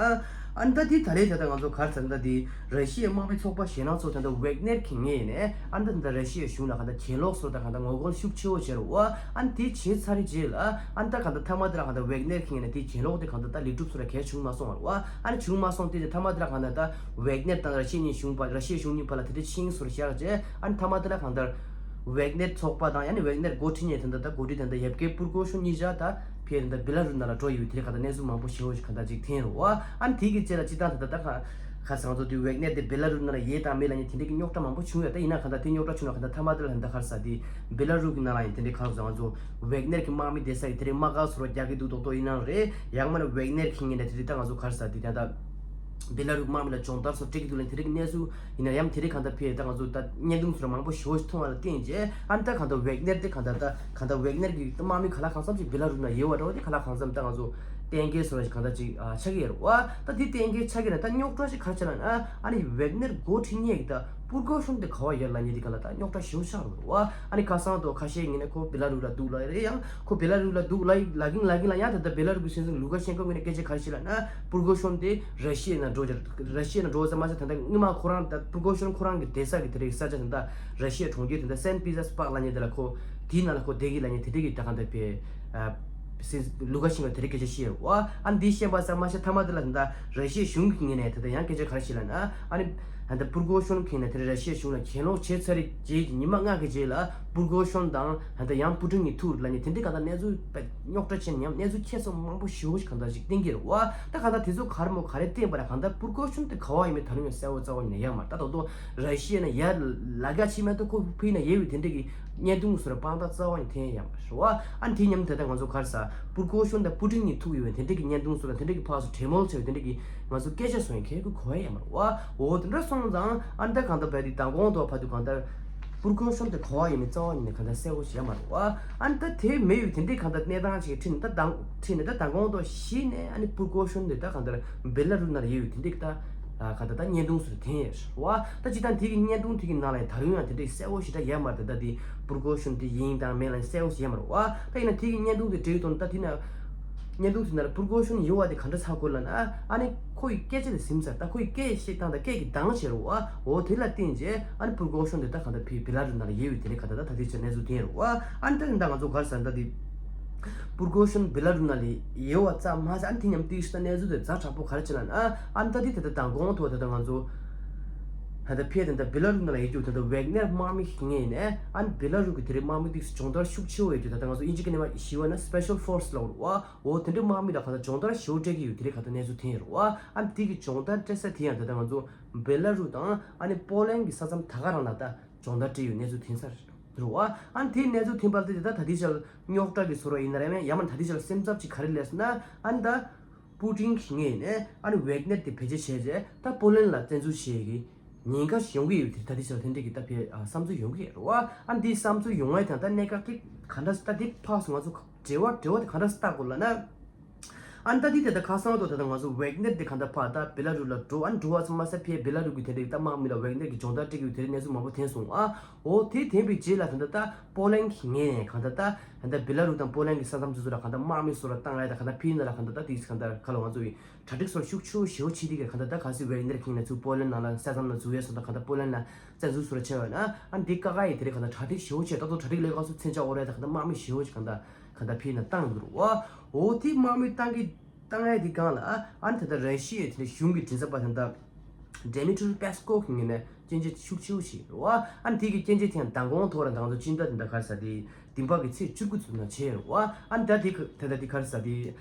ཨ་ནི་ད་དེ་ད་རེས་ད་ལྟ་ང་ཚོ་ག་རེ་ཟེར་ན་ད་དེ་ར་ཤི་ཡའི་དམག་མི་ཚོགས་པ་གཞན་དག་ཚོ་ད་ལྟ་ཝེག་ནེར་གྱི་ངོས་ནས་ཨ་ནི་ད་ད་ར་ཤི་ཡའི་གཞུང་ལ་ག་ད་གྱེན་ལོག་སོགས་དང་ག་ད་ངོ་རྒོལ་ཤུགས་ཆེ་བོ་བྱས་རེད་བ། ཨ་ནི་དེ་བྱས་ཚར་རྗེས་ལ་ཨ་ནི་ད་ག་ད་མཐའ་མ་དེ་ལ་ག་ད་ཝེག་ནེར་གྱི་ངོས་ནས་དེ་གྱེན་ལོག་དེ་ག་ད་ད་ལེགས་གྲུབ་སོགས་ལ་གལ་བྱུང་མ་སོང་བ་རེད་བ། ཨ་ནི་བྱུང་མ་སོང་དེ་དེ་མཐའ་མ་དེ་ལ་ག་ད་ད་ཝེག་ནེར་དང་ར་ཤི་ཡའི་གཞུང་བར་ར་ཤི་ཡའི་གཞུང་གཉིས་བར་ལ་དེ་འདྲ་ཆིངས་སོགས་བཞག་རྗེས། ཨ་ནི་མཐའ་མ་དེ་ལ་གང་ལྟར་ཝེག་ནེར་ཚོགས་པ་དང་ཡང་ན་ཝེག་ནེར་འགོ་ཁྲིད་མཁན་དེ་འདྲ་ད་འགོ་ཁྲིད་དེ་འདྲ་ཡབ་གེ་པུར་གོ་ཤོན་གཉིས་ཆ་ད་ཕེ་དེ་འདྲ་བེ་ལ་རུ་ནང་ལ་འགྲོ་ཡོད་པའི་དེ་ག་ད་གནས་ཚུལ་མང་པོ་ཞེ་པོ་ཞིག་ག་ད་ཅིག་ཐོན་རེད་བ། ཨ་ནི་དེ་གི་རྗེས་ལ་སྤྱི་བཏང་ད་ད་ད་ག་ག་ས་ང་ཚོ་དེ་ཝེག་ནེར་དེ་བེ་ལ་རུ་ནང་ལ་ཡོད་དང་མེད་ལབ་མཁན་དེ་འདྲ་གི་རྙོག་དྲ་མང་པོ་བྱུང་ཡོད། ད་ཡིན་ན་ག་ད་དེ་རྙོག་དྲ་བྱུང་ན་ག་ད་མཐའ་མ་དེ་ལ་ད་ག་རེ་ཟེར་དེ་བེ་ལ་རུ་གི་ནང་ལ་ཡང་དེ་འདྲ་ག་རེ་ཟེར་ང་ཚོ་ཝེག་ནེར་གི་དམག་མི་བསྡད་ས་ཡི་དེ་འདྲའི་དམག་སྒར་སོགས་རྒྱག་གི་འདུག་མདོག་མདོག་ཡིན་ནའང་རེད། ཡང་མིན་ན་ཝེག་ནེར་གྱི་ངོས་ནས་དེ་འདྲའི་ད་ང་ཚོ་ག་རེ་ཟེར་དེ་ད་ད། བེ་ལ་རུ་དམག་མི་ལ་སྦྱོང་བརྡར་སོགས་སྤྲད་ཀྱི་འདུག་ལབ་དེ་རིགས་གནས་ཚུལ་ཡིན་ན་ཡང་དེ་རིགས་གང་ལྟར་ཕེབས་ད་ང་ཚོ་ད་བརྙན་ཐུང་སོགས་མང་པོ་ཞེ་པོ་ཞིག་མཐོང་བ་ལ་བརྟེན་རྗེས། ཨ་ནི་ད་གང་ལྟར་ཝེག་ནེར་དེ་གང་ལྟར་ད་གང་ལྟར་ཝེག་ནེར་གྱི་དམག་མི་ག་ལ་གང་འཚམ་ཞིག་བེ་ལ་རུ་ན་ཡོད་པ་འདྲ་བོ་དེ་ག་ལ་གང་འཚམ་ད་ང་ཚོ་གཏན་འཁེལ་སོགས་ལ་ཞིག་གང་ལྟར་ཅིག་ཆགས་ཀྱི་ཡོད་རེད་བ། ད་དེ་གཏན་འཁེལ་ཆགས་ཀྱི་ན་ད་རྙོག་དྲ་ཞིག་ག་རེ་ཆགས་ན། ཨ་ནི་ཝེག་ནེར་འགོ་ཁྲིད་མཁན་གྱི་ད་པུར་གོ་ཤོན་དེ་ག་བ་ཡོད་ལབ་མཁན་དེ་ག་ལ་ད་རྙོག་དྲ་ཞེ་པོ་ཆགས་རེད་བ། ཨ་ནི་ཁ་སང་དུ་ཁ་ཤས་ངོས་ནས་ཁོ་བེ་ལ་རུ་ལ་འདུག་ལབ་རེད། ཡང་ཁོ་བེ་ལ་རུ་ལ་འདུག་ལབ་ལབ་གིན་ལབ་གིན་ལ་ཡང་ད་ལྟ་བེ་ལ་རུ་གི་སྲིད་འཛིན་ལུ་ཀ་ཤེན་ཀོ་ངོས་ནས་སྐད་ཆ་ག་རེ་བཤད་ལབ་ན། པུར་གོ་ཤོན་དེ་ར་ཤི་ཡའི་ནང་འགྲོ་རྒྱུ་ར་ཤི་ཡའི་ནང་འགྲོ་ཙམ་མ་ཟད་ད་ལྟ་སྔོན་མ་ཁོ་རང་ད་པུར་གོ་ཤོན་ཁོ་རང་གི་བསྡད་ས་གི་དེ་རིགས་ས་ཆ་ད་ལྟ་ར་ཤི་ཡའི་གྲོང་ཁྱེར་ད་ལྟ་སན་པི་ཏེར་སྦག་ལབ་མཁན་དེ་ལ་ཁོ་དེའི་ནང་ལ་ཁོ་བསྡད་གི་ལབ་མཁན་དེ་རིགས་ཀྱི་ད་གང་ལྟར་བེ་ སི་ལུ་ཀ་ཤིན་ཀ་དེ་རིང་སྐད་ཆ་བཤད་ཡོད་རེད་བ། ཨ་ནི་འདི་བཤད་པ་ཙམ་མ་ཟད་ཐ་མ་དེ་ལ་ད་ལྟ་ར་ཤི་ཡའི་གཞུང་གི་ངོས་ནས་ད་ལྟ་ཡང་སྐད་ཆ་ག་རེ་བཤད་ལབ་ན། ཨ་ནི་ད་ལྟ་པུར་གོ་ཤོན་གྱི་ངོས་ནས་དེ་རིང་ར་ཤི་ཡའི་གཞུང་ལ་གྱེན་ལོག་བྱས་ཚར་རེད། རྗེས་ཉི་མ་ལྔ་གི་རྗེས་ལ་པུར་གོ་ཤོན་དང་ད་ལྟ་ཡང་པུ་ཏིན་གྱི་ཐུག་ལབ་ནས་དེ་འདྲའི་གང་ལྟར་གནས་ཚུལ་རྙོག་དྲ་ཆེ་ནས་ཡང་གནས་ཚུལ་ཁྱད་མཚར་མང་པོ་ཞེ་པོ་ཞིག་གང་ལྟར་ཞིག་བསྟན་གྱི་རེད་བ། ད་གང་ལྟར་དེ་ཚོ་ག་རེ་མོ་ག་རེ་བསྟན་པ་རེད། གང་ལྟར་པུར་གོ་ཤོན་དེ་ག་བ་ཡིན་མིན་ད་རུང་ཡང་གསལ་པོ་རྩ་བ་ནས་ཡོད་མ་རེད། ད་ད་དུང་ར་ཤི་ཡ་ནས་ཡར་ལ་རྒྱ་ཆེ་མེད་དུ་ཁོ་ཕུད་ན་ཡོད་པའི་དེ་འདྲ་གི་བརྙན་ཐུང་བཟོ་ར་དཔང་རྟགས་རྩ་བ་ནས་འཐེན་ཡོད་མ་རེད་བ། ཨ་ནི་དེ་མཉམ་དུ་ད་ལྟ་ང་ཚོ་ག་རེ་ཟ། པུར་གོ་ཤོན་དང་པུ་ཏིན་གཉིས་ཐུག་ཡོད་པའི་དེ་འདྲ་གི་བརྙན་ཐུང་བཟོ་ར་དེ་འདྲ་གི་ཕར་ཚུར་གྲོས་མོལ་བྱས་པའི་དེ་འདྲ་གི་ང་ཚོ་སྐད་ཆ་བཟོ་ཡ་གལ་གོ་གོ་ཡ་ཡོད་མ་རེད་བ། འོ་དེ་འདྲ་སོང་ཙང་ཨ་ནི་ད་གང་ལྟར་བས་དེ་མདང་དགོང་དུ་བར་དུ་གང་ལྟར་པུར་གོ་ཤོན་དེ་ག་བ་ཡིན་མིན་རྩ་བ་ཉིད་ནས་གང་ལྟར་གསལ་པོ་ཞིག་ཡོད་མ་རེད་བ། ཨ་ནི་ད་དེ་མེད་པའི་དེ་འདྲའི་གང་ལྟར་གནས་སྟངས་ཅིག་ཁྲིད་ནས་ད་དང་ཁྲིད་ནས་ད་མདང་དགོང་དུ་གཞི་ནས་ཨ་ནི་པུར་གོ་ཤོན་དེ་ད་གང་ལྟར་བེ་ལ་རུ་ནང་ལ་ཡོད་པའི་དེ་འདྲའི་ད་གང་ལྟར་ད་བརྙན་ཐུང་ཟེར་དེ་ཡོད་རེད་བ། ད་ཅི་ད་དེ་གི་བརྙན་ཐུང་དེ་གི་ནང་ལ་ད་རུང་ཡང་དེ་འདྲའི་གསལ་པོ་ཞིག་ད་ཡོད་མ་རེད། ད་ད་དེ་པུར་གོ་ཤོན་དེ་ཡིན་དང་མིན་ལ་གསལ་པོ་ཞིག་ཡོད་མ་རེད་བ། ད་ཡིན་ན་དེ་གི་བརྙན་ཐུང་དེ་བྲིས་ཡོད་དོན་ད་དེ་ན། བརྙན་ཐུང་དེ་ནང་ལ་པུར་གོ་ཤོན་ཡོད་པ་དེ་ག་འདྲ་ཆགས་ཀྱི་ཡོད་ལབ་ན། ཨ་ནི་ཁོ་ཡི་སྐད་ཆ་དེ་ཟིན་ཚར། ད་ཁོ་ཡི་སྐད་བཤད་སྟངས་དང་སྐད་ཀྱི་གདངས་བྱེད་རོགས་ཨ། འོ་དེ་ལ་བརྟེན་བྱས་ཨ་ནི་པུར་གོ་ཤོན་དེ་ད་ག་འདྲ་ཕི་བེ་ལ་རུ་ནང་ལ་ཡོད་པའི་དེ་ནས་ག་ད་ད་ད་དེ་ཆ་གནས་ཚུལ་དེ་རོགས་ཨ། ཨ་ནི་ད་ད་ང་ཚོ་ག་རེ་ཟ་ད་དེ་པུར་གོ་ཤོན་བེ་ལ་རུ་ནང་ལ་ཡོད་པ་ཙམ་མ་ཟད་ཨ་ནི་དེ་མཉམ་དེ་ཤི་ད་གནས་ཚུལ་དེ་ཛ་དྲག་པོ་ག་རེ་བྱེད་ལབ་ན། ཨ་ནི་ད་དེ་ད་ད་མདང་དགོང་དུ་ད་ད་ང་ཚོ་ད་ད་ཕི་ད་ད་བེ་ལ་རུ་ནང་ལ་ཡོད་རྒྱུ་ད་ད་ཝེག་ནེར་དམག་མི་ཞིག་ངེས་ནས་ཨ་ནི་བེ་ལ་རུ་གི་དེ་རིང་དམག་མི་དེ་སྦྱོང་བརྡར་ཤུགས་ཆེ་བོ་ཡོད་རྒྱུ་ད་ད་ང་ཚོ་ཨིན་ཇི་སྐད་ནས་མ་ཞི་བ་ན་སི་པེ་ཤལ་ཕོར་སི་ལབ་རོགས་ཨ། འོ་དེ་འདྲའི་དམག་མི་ལ་ག་ད་སྦྱོང་བརྡར་ཞེ་པོ་སྤྲད་ཀྱི་ཡོད་དེ་རིང་ག་ད་གནས་ཚུལ་དེ་ཡིན་རོགས་ཨ། ཨ་ནི་དེ་གི་སྦྱོང་བརྡར་སྤྲད་ས་དེ་ཡང་ད་ད་ང་ཚོ་བེ་ལ་རུ་དང་ཨ་ནི་པོ་ལན་གི་ས་མཚམས་ད་ག་རང་ལ་ད་སྦྱོང་བརྡར་སྤྲད་ཡོད་གནས་ཚུལ་དེ་ཡིན་ས་རེད་རོགས་ཨ། ཨ་ནི་དེའི་གནས་ཚུལ་དེ་ཡིན་པ་དེ་ད་ད་དེ་ཆར་རྙོག་དྲ་གི་བཟོ་འདྲ་ཡིན་ན་རེད་མེད་ཡང་མིན་ད་དེ་ཆར་སེམས་འཚབ་ཅིག་ག་རེ་སླེབས་སོང་ན་ཨ་ནི་ད། པུ་ཏིན་གྱི་ངོས་ནས་ཨ་ནི་ཝེག་ནེར་དེ་བེད་སྤྱོད་བྱས་རྗེས་ད་པོ་ལན་ལ་བཙན་འཛུལ་བྱེད་ཀྱི་ཉེན་ཁ་ཞིག་ཡོང་གི་ཡོད་དེ་ད་དེ་ཆར་དེ་འདྲ་གི་ད་བེད་ཨ་བསམ་ཚུལ་ཡོང་གི་ཡོད་རེད་བ། ཨ་ནི་དེའི་བསམ་ཚུལ་ཡོང་བའི་དང་ད་གནད་འགག་གི་ག་འདྲ་ད་དེ་ཕག་སོང་ང་ཚོ་འབྲེལ་བ་འབྲེལ་བ་དེ་ག་འདྲ་བལྟ་དགོས་ལབ་ན། ཨ་ནི་ད་དེ་དེ་ད་ཁ་སང་དུ་ད་ད་ང་ཚོ་ཝེག་ནེར་དེ་ག་འདྲ་ཕར་ད་བེ་ལ་རུ་ལ་འགྲོ་ཨ་ནི་འགྲོ་བ་ཚང་མ་ས་ཕེ་བེ་ལ་རུ་གི་དེ་འདྲ་གི་ད་དམག་མི་ལ་ཝེག་ནེར་གི་སྦྱོང་བརྡར་སྤྲད་ཀྱི་ཡོད་དེ་འདྲ་གནས་ཚུལ་མང་པོ་ཐོན་སོང་ཨ། འོ་དེ་ཐོན་པའི་རྗེས་ལ་ད་ད་ད་པོ་ལན་གྱི་ངོས་ནས་ག་འདྲ་ད། ད་ལྟ་བེ་ལ་རུ་དང་པོ་ལན་གྱི་ས་མཚམས་དེ་ཚོ་ལ་གང་ལྟར་དམག་མི་ཚོ་ལ་བཏང་ཡ་དང་གང་ལྟར་ཕིའི་ནང་ལ་གང་ལྟར་ད་དེ་གང་ལྟར་ཁ་ལ་ང་ཚོ་ཡི་གྲ་སྒྲིག་ཚོ་ཤུགས་ཆེ་བོ་ཞེ་པོ་བྱེད་དེ་གི་གང་ལྟར་ད་ག་སི་ཝེ་ནེར་ཁིང་ལ་ཚུར་པོ་ལན་ནང་ལ་ས་མཚམས་ལ་འཛུལ་ཡས་སོང་ད་གང་ལྟར་པོ་ལན་ལ་བཙན་འཛུལ་ཚོ་ལ་ཆེ་བ་ན་ཨ་འདི་ཀ་ཀ་ཡི་དེ་རིང་གང་ལྟར་གྲ་སྒྲིག་ཞེ་པོ་བྱས་ད་དུང་གྲ་སྒྲིག་ལས་ཀ་ཚོ་མཚོན་ཆ་དབོར་ཡ་ད་གང་ལྟར་དམག་མི་ཞེ་པོ་ཞིག་གང་ལྟར་གང་ལྟར་ཕིའི་ནང་བཏང་ཡོད་རེད་བ། འོ་དེ་དམག་མི་བཏང་གི་བཏང་ཡ་དེ་གང་ལ་ཨ་ཨ་ནི་ད་ལྟ་ར་ཤི་ཡའི་དེ་འདྲ་གཞུང་གི་མགྲིན་ཚབ་པ་ད་ལྟ་ཌེ་མི་ཊི་རི་པེ་སི་ཀོབ་ངོས་ནས་སྐྱོན་བརྗོད་ཤུགས་ཆེ་བོ་ཞིག་རེད་བ། ཨ་ནི་དེ་གི་སྐྱོན་བརྗོད་དེ་ཡང་མདང་དགོང་ཐོག་ར་མདང་ཚོ་སྤྱི་ཟླ་དེ་འདྲ་ག་རེ་ཟ་དེ་བདུན་པ་གི་ཚེས་བཅུ་དགུ་ཚུན་ལ་བྱས་རེད་བ། ཨ་ནི་ད་དེ་ག་ད་ལྟ་དེ་ག་རེ་ཟ་དེ་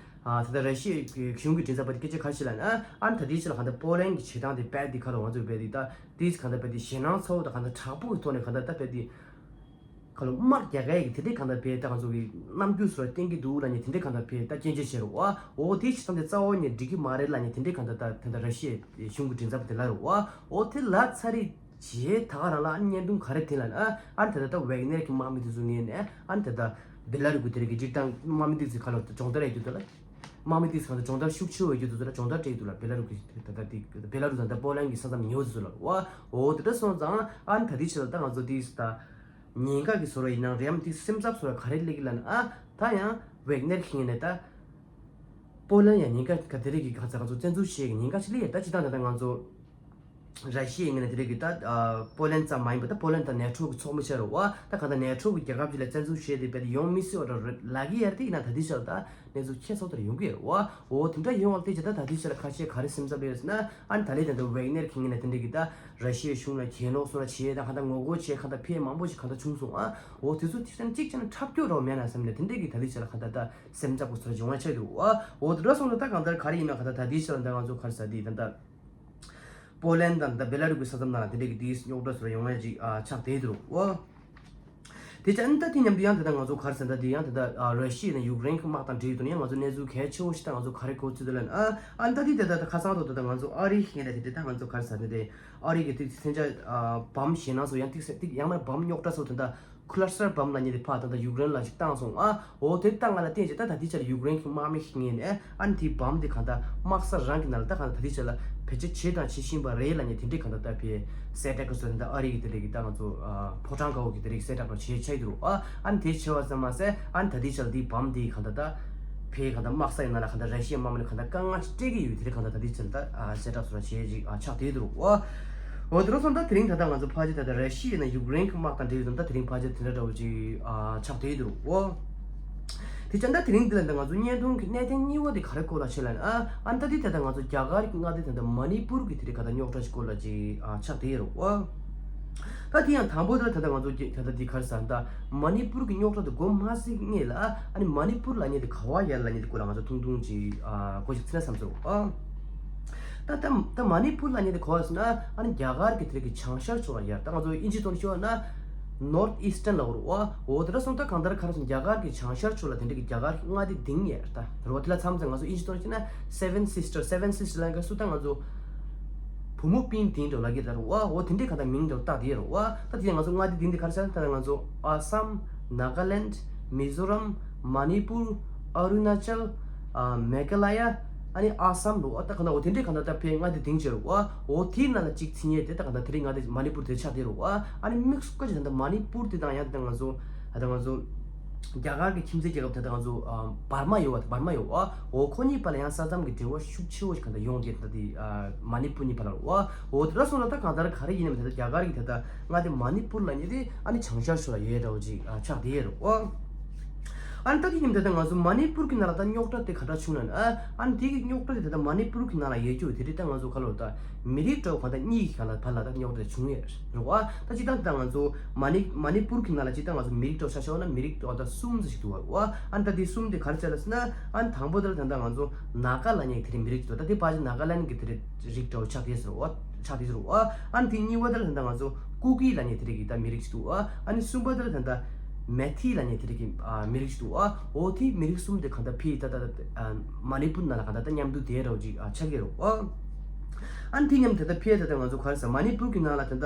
ཨ་ད་ལྟ་ར་ཤི་ཡའི་གཞུང་གི་མགྲིན་ཚབ་པ་དེ་སྐད་ཆ་ག་རེ་བཤད་ལབ་ན་ཨ་ནི་ད་དེའི་ཕྱིར་ལ་གང་ལྟར་པོ་ལན་གྱི་བྱེད་སྟངས་དེ་རྦད་དེ་ག་རེ་ང་ཚོས་རྦད་དེ་ད་དེ་གང་ལྟར་རྦད་དེ་ཞེད་སྣང་ཚ་བོ་དང་གང་ལྟར་དྲག་པོ་གི་ཐོག་ནས་གང་ལྟར་ད་རྦད་དེ། ཁ་ལོ་དམག་རྒྱག་ག་ཡི་དེ་འདྲའི་གང་ལྟར་བས་ད་ང་ཚོ་གི་རྣམ་འགྱུར་སོགས་བསྟན་གྱི་འདུག་ལབ་ནས་དེ་འདྲའི་གང་ལྟར་བས་ད་སྐྱོན་བརྗོད་བྱས་རེད་བ། འོ་དེའི་ཕྱིར་ད་འདི་རྩ་བ་ནས་འགྲིག་གི་མ་རེད་ལབ་ནས་དེ་འདྲའི་གང་ལྟར་ད་ད་ལྟ་ར་ཤི་ཡའི་གཞུང་གི་མགྲིན་ཚབ་དེ་ལབ་རེད་བ། འོ་དེ་ལབ་ཚར་རེད་རྗེས་ད་ག་རང་ལ་ཨ་ནི་བརྙན་ཐུང་ག་རེ་དེ་ལབ་ན་ཨ་ནི་ད་ལྟ་ད་ཝེག་ནེར་གྱི་དམག་མི་དེ་ཚོ་ངོས་ནས་ཨ་ནི་ད་ལྟ་བེ་ལ་རུ་གི་དེ་རིགས་ཀྱི་སྒྲིག་སྟངས་དམག་མི་དེ་ཚོའི་ཁ་ལོ་སྦྱོང་བརྡར་ཡོད་རྒྱུ་དེ་ལ་དམག་མི་དེ་ཚོ་གང་ལྟར་སྦྱོང་བརྡར་ཤུགས་ཆེ་བོ་ཡོད་རྒྱུ་དེ་ཚོ་ལ་སྦྱོང་བརྡར་སྤྲད་ཡོད་འདུག་ལ་བེ་ལ་རུ་གི་ད་ལྟ་དེ་བེ་ལ་རུ་དང་ད་པོ་ལན་གྱི་ས་མཚམས་ཉེ་བོ་དེ་ཚོ་ལ་རེད་བ། འོ་དེ་འདྲ་སོང་ཙང་ཨ་ནི་ད་དེ་ཕྱིར་ལ་ད་ང་ཚོ་དེ་ད། ཉེན་ཁ་གི་བཟོ་འདྲ་ཡིན་ནའང་རེད་ཡམ་དེ་སེམས་འཚབ་བཟོ་འདྲ་ག་རེ་སླེབས་ཀྱི་ལབ་ན་ཨ་ད་ཡང་ཝེག་ནེར་གྱི་ངོས་ནས་ད་པོ་ལན་ཡང་ཉེན་ཁ་ག་དེ་རིགས་ཀྱི་ག་ཚ་ག་ཚོད་བཙན་འཛུལ་བྱེད་ཀྱི་ཉེན་ཁ་ཞིག་སླེབས་ཡ་ད་ཅི་ད་ད་ད་ང་ཚོ་ར་ཤི་ཡའི་ངོས་ནས་དེ་རིགས་ཀྱི་ད་ཨ་པོ་ལན་ཙམ་མ་ཡིན་པ་ད་པོ་ལན་དང་ནེ་ཊོ་གི་ཚོགས་མི་ཆགས་རེད་བ། ད་ག་ད་ནེ་ཊོ་གི་རྒྱལ་ཁབ་ཅིག་ལ་བཙན་འཛུལ་བྱས་ཏེ་བས་ཡོང་མི་སྲིད་པ་འདྲ་རེད་ལབ་ཀྱི་ཡ་རེད་དེ་ཡིན་ན་ད་དེ་ཆར་ད། གནས་ཚུལ་ཁྱད་མཚར་ལྟར་ཡོང་གི་ཡོད་རེད་བ། འོ་དེ་འདྲ་ཡོང་བ་དེ་ཇི་ལྟར་ད་ལྟའི་ཆ་ལ་ཁ་ཤས་ག་རེ་སེམས་འཚབ་ཡོད་ཟེར་ན་ཨ་ནི་ད་ལྟའི་ད་ལྟ་ཝེག་ནེར་གྱི་ངོས་ནས་དེ་འདྲ་གི་ད་ར་ཤི་ཡའི་གཞུང་ལ་གྱེན་ལོག་སོགས་ལ་བྱས་ད་ག་ད་ངོ་རྒོལ་བྱས་ག་ད་ཕེ་མང་པོ་ཞིག་ག་ད་བྱུང་སོང་ཨ། འོ་དེ་ཚོ་གཅིག་ཀྱང་གཅིག་ཀྱང་འཁྲབ་སྐྱོར་རོགས་མེད་ན་བསམ་ནས་དེ་འདྲ་གི་ད་ལྟའི་ཆ་ལ་ག་ད་ད་སེམས་འཚབ་གི་ཚོར་བ་ཡོང་བ་ཆགས་འདུག་ཨ། འོ་དེ་འདྲ་སོང་ད་ད་གང་ལྟར་ག་རེ་ཡིན་ན་ག་ད་ད་ལྟའི་ཆ་ལ་ད་ང་ཚོ་ག་རེ་ཟ་དེ་ད་ད་པོ་ལན་དང་ད་བེ་ལ་རུ་གི་ས་མཚམས་ནང་ལ་དེ་འདྲ་གི་དེའི་རྙོག་དྲ་ཚོར་བ་ཡོང་བ་ཅིག་ཨ་ཆགས་བསྡད་འདུག་ཨོ། དེ་ཅང་ད་དེ་མཉམ་དུ་ཡང་དེ་ད་ང་ཚོ་ག་རེ་ཟེར་ན་ད་དེ་ཡང་དེ་ད་ཨ་ར་ཤི་ཡ་ནས་ཡུཀ་རེན་གྱི་དམག་དང་འབྲེལ་ཡོད་དུ་ནས་ང་ཚོ་གནས་ཚུལ་གལ་ཆེ་བོ་ཞིག་ད་ང་ཚོ་ག་རེ་གོ་ཚུལ་དེ་ལ་ཨ་ཨ་ད་དེ་དེ་ད་ད་ཁ་སང་དུ་དེ་ད་ང་ཚོ་ཨ་རི་ཡིན་ད་དེ་དེ་ད་ང་ཚོ་ག་རེ་ཟེར་ན་དེ་ཨ་རི་གི་དེ་མཚོན་ཆ་ཨ་བམ་ཞེད་སྣང་སོགས་ཡང་ཏིག་སེ་ཏིག་ཡང་ན་བམ་རྙོག་དྲ་སོགས་དེ་ད་ཁུ་ལ་སི་ཊར་བམ་ལ་ཉེ་དེ་ཕ་ད་ད་ཡུཀ་རེན་ལ་ཞིག་བཏང་སོང་ཨ། འོ་དེ་བཏང་ང་ལ་བརྟེན་བྱས་ད་ད་དེ་ཆ་ལ་ཡུཀ་རེན་གྱི་དམག་མི་ཞིག་ངེས་ནས། ཨ་ནི་དེའི་བམ་དེ་གང་ལྟར་དམག་ས་རང་གི་ནང་ལ་ད་གང་ལྟར་ད་ལྟའི་ཆ་ལ་བེད་སྤྱོད་བྱས་དང་བྱེད་བཞིན་པ་རེད་ལབ་ནས་དེ་འདྲའི་གང་ལྟར་ད་བེད་གསལ་བསྒྲགས་གི་བཟོ་ནས་ད་ཨ་རི་གི་དེ་འདྲའི་གི་ད་ང་ཚོ་ཨ་ཕོ་བྲང་དཀར་པོ་གི་དེ་འདྲའི་གི་གསལ་བསྒྲགས་རང་བྱས་ཆགས་ཀྱི་འདུག་ཨ། ཨ་ནི་དེ་བྱས་པ་ཙམ་མ་ཟད་ཨ་ནི་ད་ལྟའི་ཆ་ལ་དེའི་བམ་དེ་གང་ལྟར་ད་བེད་གང་ལྟར་དམག་ས་ཡི་ནང་ལ་གང་ལྟར་ར་ཤི་ཡའི་དམག་མི་ལ་གང་ལྟར་དཀའ་ངལ་སྤྲད་ཀྱི་ཡོད་དེ་འདྲའི་གང་ལྟར་ད་ལྟའི་ཆ་ལ་ད་ཨ་གསལ་བསྒྲགས་རང་བྱས་ཅིག་ཨ་ཆགས་བསྡད་འདུག་ཨ། འོ་དེ་འདྲ་སོང་ད་དེ་རིང་ད་ལྟ་ང་ཚོ་ཕལ་ཆེར་ད་ལྟ་ར་ཤི་ཡ་ནས་ཡུཀ་རེན་གྱི་དམག་དང་འབྲེལ་ཡོད་དམ་ད་དེ་རིང་ཕལ་ཆེར་དེ་འདྲ་འདྲ་བོ་ཅིག་ཨ་ཆགས་བསྡད་འདུག་ཨ། དེ་ཙང་ད་དེ་རིང་འདི་ལ་ད་ང་ཚོ་བརྙན་ཐུང་གི་གནད་དོན་གཉིས་པ་དེ་ག་རེ་སྐོར་ལ་བྱེད་ལ་ཨ་ཨ་ད་དེ་ད་ལྟ་ང་ཚོ་རྒྱ་གར་གྱི་མངའ་སྡེ་ད་ལྟ་མ་ནི་པུར་གྱི་དེ་རིང་ག་ད་རྙོག་དྲ་ཞིག་སྐོར་ལ་ཅིག་ཨ་ཆགས་བསྡད་ཡོད་རེད་བ། ད་དེ་ཡང་དང་པོ་དེ་ལ་ད་ལྟ་ང་ཚོ་ད་ལྟ་དེ་ག་རེ་ཟེར་ད་མ་ནི་པུར་གྱི་རྙོག་དྲ་དེ་འགོ་མ་ཟིན་སྔོན་ལ་ཨ་ནི་མ་ནི་པུར་ལབ་མཁན་དེ་ག་བ་ཡོད་ལབ་མཁན་དེ་སྐོར་ལ་ང་ཚོ་ཐུང་ཐུང་ཅིག་ཨ་གོ་ཞིག་ཚིག་ན་བསམ་སོང་ཨ། ད་ད་ད་མ་ནི་པུར་ལབ་མཁན་དེ་ག་བ་ཟེར་ན་ཨ་ནི་རྒྱ་གར་གྱི་དེ་རིང་གི་བྱང་ཤར་ཕྱོགས་ལ་ཡོད། ད་ང་ཚོ་ཨིན་ཇི་ཐོག་ནས་ཤོད་ན་North Eastern ལབ་རེད་བ། འོ་དེ་འདྲ་སོང་ད་གང་ལྟར་ག་རེ་ཟེར་ན་རྒྱ་གར་གྱི་བྱང་ཤར་ཕྱོགས་ལ་དེ་འདྲ་གི་རྒྱ་གར་གྱི་མངའ་སྡེ་ལྡིང་ཡོད་ད་རེད་བ། དེ་ལ་མཚམས་མཚམས་ང་ཚོ་ཨིན་ཇི་ཐོག་ནས་ཤོད་ན་Seven Sister Seven Sister ལབ་མཁན་སུ་ད་ང་ཚོ་བུ་མོ་སྤུན་ལྡིང་འདྲ་ལབ་ཀྱི་ད་རེད་བ། འོ་དེ་འདྲའི་གང་ལྟར་མིང་འདྲ་བཏགས་དེ་རེད་བ། ད་དེ་ང་ཚོ་མངའ་སྡེ་ལྡིང་དེ་ག་རེ་ཟེར་ན་ད་ང་ཚོ་ཨ་སམ། ནཱ་ག་ལེནཌ། མི་ཛོ་རམ། མ་ནི་པུར། ཨ་རུ་ན་ཅལ། ཨ་མེ་ག་ལ་ཡ། ཨ་ནི་ཨ་སམ་རེད་བ། ད་གང་ལྟར་འོ་དེ་འདྲའི་གང་ལྟར་ད་ཕའི་མངའ་སྡེ་ལྡིང་བྱས་རེད་བ། འོ་དེའི་ནང་ལ་གཅིག་ཚིག་ངེས་དེ་ད་གང་ལྟར་དེ་རིང་མངའ་སྡེ་མ་ནི་པུར་དེ་ཆགས་དེ་རེད་བ། ཨ་ནི་དམིགས་སུ་བཀར་གྱི་ད་ལྟ་མ་ནི་པུར་དེ་དང་ཡང་ད་ང་ཚོ་ད་ང་ཚོ་རྒྱ་གར་གྱི་ཁྱིམ་མཚེས་རྒྱལ་ཁབ་དེ་ད་ང་ཚོ་ཨ་འབར་མ་ཡོད་བ། འབར་མ་ཡོད་བ། འོ་ཁོ་གཉིས་བར་ལ་ཡང་ས་མཚམས་ཀྱི་འབྲེལ་བ་ཤུགས་ཆེ་བོ་ཞིག་གང་ལྟར་ཡོང་གི་ད་དེ་ཨ་མ་ནི་པུར་གཉིས་བར་ལ་རེད་བ། འོ་དེ་འདྲ་སོང་ན་ད་གང་ལྟར་ག་རེ་ཡིན་ནམ་ད་ལྟ་རྒྱ་གར་གྱི་ད་ལྟ་མངའ་སྡེ་མ་ནི་པུར་ལབ་མཁན་དེ་ཨ་ནི་བྱང་ཤར་ཕྱོགས་ལ་ཡོད་འདྲ་བོ་ཅིག་ཨ་ཆགས་བསྡད་ཡོད་རེད་བ། ཨ་ནི་ད་དེ་ཡིན་ད་ལྟ་ང་ཚོ་མ་ནི་པུར་གྱི་ནང་ལ་ད་རྙོག་དྲ་དེ་ག་འདྲ་བྱུང་ན་ཨ་ཨ་ནི་དེ་གི་རྙོག་དྲ་དེ་ད་ལྟ་མ་ནི་པུར་གྱི་ནང་ལ་ཡོད་རྒྱུ་དེ་རིང་ད་ང་ཚོ་ག་ལོ་ད་མི་རིགས་འདྲ་བོ་གང་ལྟར་གཉིས་ཀྱི་གང་ལ་བར་ལ་ད་རྙོག་དྲ་བྱུང་ཡོད་རེད་བ། ད་སྤྱིར་བཏང་ད་ང་ཚོ་མ་ནི་མ་ནི་པུར་གྱི་ནང་ལ་སྤྱིར་བཏང་ང་ཚོ་མི་རིགས་འདྲ་བོ་ཆ་བཞག་ན་མི་རིགས་འདྲ་བོ་ད་གསུམ་ཙམ་ཞིག་འདུག་བ། ཨ་ནི་ད་དེ་གསུམ་དེ་ག་རེ་བྱས་ལ་ཟེར་ན་ཨ་ནི་དང་པོ་དེ་ལ་ད་ལྟ་ང་ཚོ་ནཱ་ག་ལབ་མཁན་གྱི་དེ་རིང་མི་རིགས་ཅིག་འདུག་ད་དེ་ཕལ་ཆེར་ནཱ་ག་ལེནཌ་གི་དེ་རིང་རིགས་འདྲ་བོ་ཆགས་བསྡད་ཟེར་བ། ཆགས་བསྡད་ཟེར་བ། ཨ་ནི་དེ་གཉིས་པ་དེ་ལ་ད་ལྟ་ང་ཚོ་ཀུ་ཀི་ལབ་མཁན་དེ་རིང་གི་ད་མི་རིགས་ཅིག་འདུག་ཨ་ནི་གསུམ་པ་དེ་ལ་ད་ལྟ་མེ་ཐི་ལབ་མཁན་དེ་རིང་གི་ཨ་མི་རིགས་ཅིག་འདུག་ཨ། འོ་དེ་མི་རིགས་གསུམ་དེ་གང་ལྟར་ཕི་ད་ད་ད་ཨ་མ་ནི་པུར་ནང་ལ་གང་ལྟར་ད་མཉམ་དུ་བསྡད་འདྲ་བོ་ཅིག་ཨ་ཆགས་ཀྱི་རེད་བ། ཨ་ནི་དེ་མཉམ་དུ་ད་ལྟ་ཕི་ད་ལྟ་ང་ཚོ་ག་རེ་ཟེར་མ་ནི་པུར་གྱི་ནང་ལ་ད་ལྟ་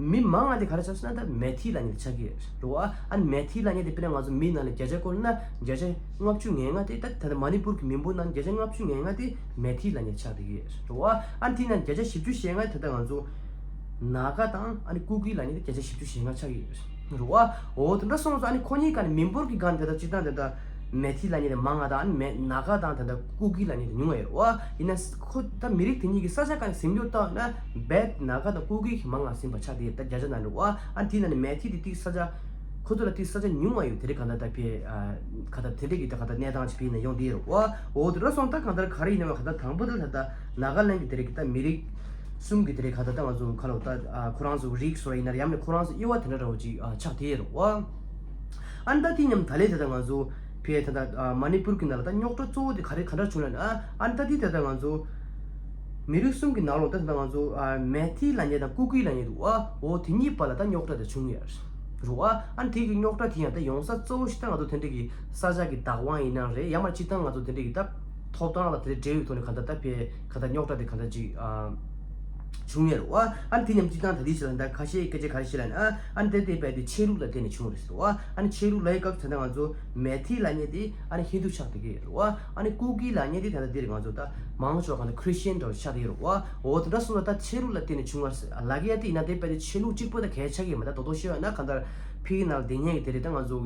མི་མང་ང་དེ་ག་རེ་ཆགས་སོང་ན་ད་མེ་ཐི་ལབ་མཁན་དེ་ཆགས་ཀྱི་རེད་བ། ཨ་ནི་མེ་ཐི་ལབ་མཁན་དེ་དཔེར་ན་ང་ཚོ་མི་ནང་ལ་བརྒྱ་ཆ་བཀོལ་ན་བརྒྱ་ཆ་ལྔ་བཅུ་ང་ལྔ་དེ་ད་ད་ལྟ་མ་ནི་པུར་གྱི་མི་འབོར་ནང་བརྒྱ་ཆ་ལྔ་བཅུ་ང་ལྔ་དེ་མེ་ཐི་ལབ་མཁན་ཆགས་བསྡད་ཀྱི་རེད་བ། ཨ་ནི་དེ་ནང་བརྒྱ་ཆ་བཞི་བཅུ་ཞེ་ལྔ་ད་ལྟ་ང་ཚོ་ནཱ་ག་དང་ཨ་ནི་ཀུ་ཀི་ལབ་མཁན་དེ་བརྒྱ་ཆ་བཞི་བཅུ་ཞེ་ལྔ་ཆགས་ཀྱི་རེད་བ། འོ་དེ་འདྲ་སོང་ཙང་ཨ་ནི་ཁོ་གཉིས་ཀ་ནི་མི་འབོར་གྱི་སྒང་ནས་ད་ལྟ་སྤྱིར་བཏང་ད་ལྟ་མེ་ཐི་ལབ་མཁན་དེ་མང་ང་དང་ཨ་ནི་མེ་ནཱ་ག་དང་ད་ལྟ་ཀུ་ཀི་ལབ་མཁན་དེ་ཉུང་ང་ཡོད་རེད་བ། ཡིན་ན་ཁོ་ད་མི་རིགས་དེ་གཉིས་ཀྱི་ས་ཆ་སྒང་ནས་ཟིན་རྒྱུ་ལྟ་ན་རྦད་ནཱ་ག་དང་ཀུ་ཀི་གི་མང་ང་ཟིན་པ་ཆགས་བསྡད་ཡོད་ད་བརྒྱ་ཆ་ནང་རེད་བ། ཨ་ནི་དེ་ནང་ནས་མེ་ཐི་དེ་ཏིག་ས་ཆ་ཁོ་ཚོ་ལ་ཏིག་ས་ཆ་ཉུང་བ་ཡོད། དེ་རིང་གང་ལྟར་ད་ཕི་ཨ་གང་ལྟར་དེ་འདྲ་གི་ད་གང་ལྟར་གནས་སྟངས་ཅིག་ཕི་ནས་ཡོང་བསྡད་ཡོད་རེད་བ། འོ་དེ་འདྲ་སོང་ད་གང་ལྟར་ག་རེ་ཡིན་ནའང་གང་ལྟར་དང་པོ་དེ་ད་ལྟ་ནཱ་ག་ལེནཌ་གི་དེ་རིང་གི་ད་མི་རིགས་གསུམ་གྱི་དེ་རིང་གང་ལྟར་ད་ང་ཚོ་ག་ལབ་ད་ཨ་ཁོ་རང་ཚོ་རིགས་སུ་ར་ཡིན་ན་ཡང་ན་ཁོ་རང་ཚོ་དབྱེ་བ་དེ་འདྲ་འདྲ་བོ་ཅིག་ཨ་ཆགས་བསྡད་ཡོད་རེད་བ། ཨ་ནི་ད་དེ་མཉམ་ད་ལས་ད་ལྟ་ང་ཚོ་ཕི་ད་ལྟ་ཨ་མ་ནི་པུར་གྱི་ནང་ལ་ད་རྙོག་དྲ་གཙོ་བོ་དེ་ག་རེ་ག་འདྲ་བྱུང་ལབ་ན་ཨ་ཨ་ནི་ད་དེ་ད་ལྟ་ང་ཚོ་མི་རིགས་གསུམ་གྱི་ནང་ལོགས་ད་ད་ལྟ་ང་ཚོ་ཨ་མེ་ཐི་ལབ་མཁན་དང་ཀུ་ཀི་ལབ་མཁན་འདུག་ཨ། འོ་དེ་གཉིས་བར་ལ་ད་རྙོག་དྲ་དེ་བྱུང་ཡོད་རེད་བ། ཨ་ནི་དེ་གི་རྙོག་དྲ་དེ་ཡང་ད་ཡོང་ས་གཙོ་བོ་ཞིག་ད་ང་ཚོ་དེ་འདྲ་གི་ས་ཆ་གི་བདག་དབང་ཡིན་ན་རེད། ཡང་མ་སྤྱིར་བཏང་ང་ཚོ་དེ་འདྲ་གི་ད་ཐོབ་ཐང་ལ་དེ་འབྲེལ་ཡོད་ཐོག་ནས་གང་ལྟར་ད་ཕི་གང་ལྟར་རྙོག་དྲ་དེ་གང་ལྟར་ཅིག་ཨ་བྱུང་ཡོད་རེད་བ། ཨ་ནི་དེ་མཉམ་སྤྱིར་བཏང་ད་དེ་ཕྱི་ལ་ད་ཁ་ཤས་སྐད་ཆ་ག་རེ་བཤད་ལབ་ན་ཨ་ཨ་ནི་དེ་དེ་བས་དེ་ཆོས་ལུགས་ལ་བརྟེན་ནས་བྱུང་བ་རེད་ཟེར་བ། ཨ་ནི་ཆོས་ལུགས་ལ་ཡི་སྐབས་ད་ལྟ་ང་ཚོ་མེ་ཐི་ལབ་མཁན་དེ་ཨ་ནི་ཧིན་དུ་ཆགས་བསྡད་ཀྱི་ཡོད་རེད་བ། ཨ་ནི་ཀུ་ཀི་ལབ་མཁན་དེ་ད་ལྟ་འདིར་ང་ཚོ་ད་མང་ཆེ་བ་གང་ལྟར་ཁྲི་སི་ཅན་འདྲ་བོ་ཆགས་བསྡད་ཀྱི་ཡོད་རེད་བ། འོ་དེ་འདྲ་སོང་ཙང་ད་ཆོས་ལུགས་ལ་བརྟེན་ནས་བྱུང་བ་ལབ་ཀྱི་ཡ་དེ་ཡིན་ན་དེ་བས་དེ་ཆོས་ལུགས་གཅིག་པོ་ད་གལ་ཆགས་ཀྱི་མ་ད་རྡོག་རྡོག་བཤད་ཡོད་ན་གང་ལྟར་ཕི་གི་ནང་ལ་བསྡད་མཁན་གྱི་དེ་རེད། ད་ང་ཚོ་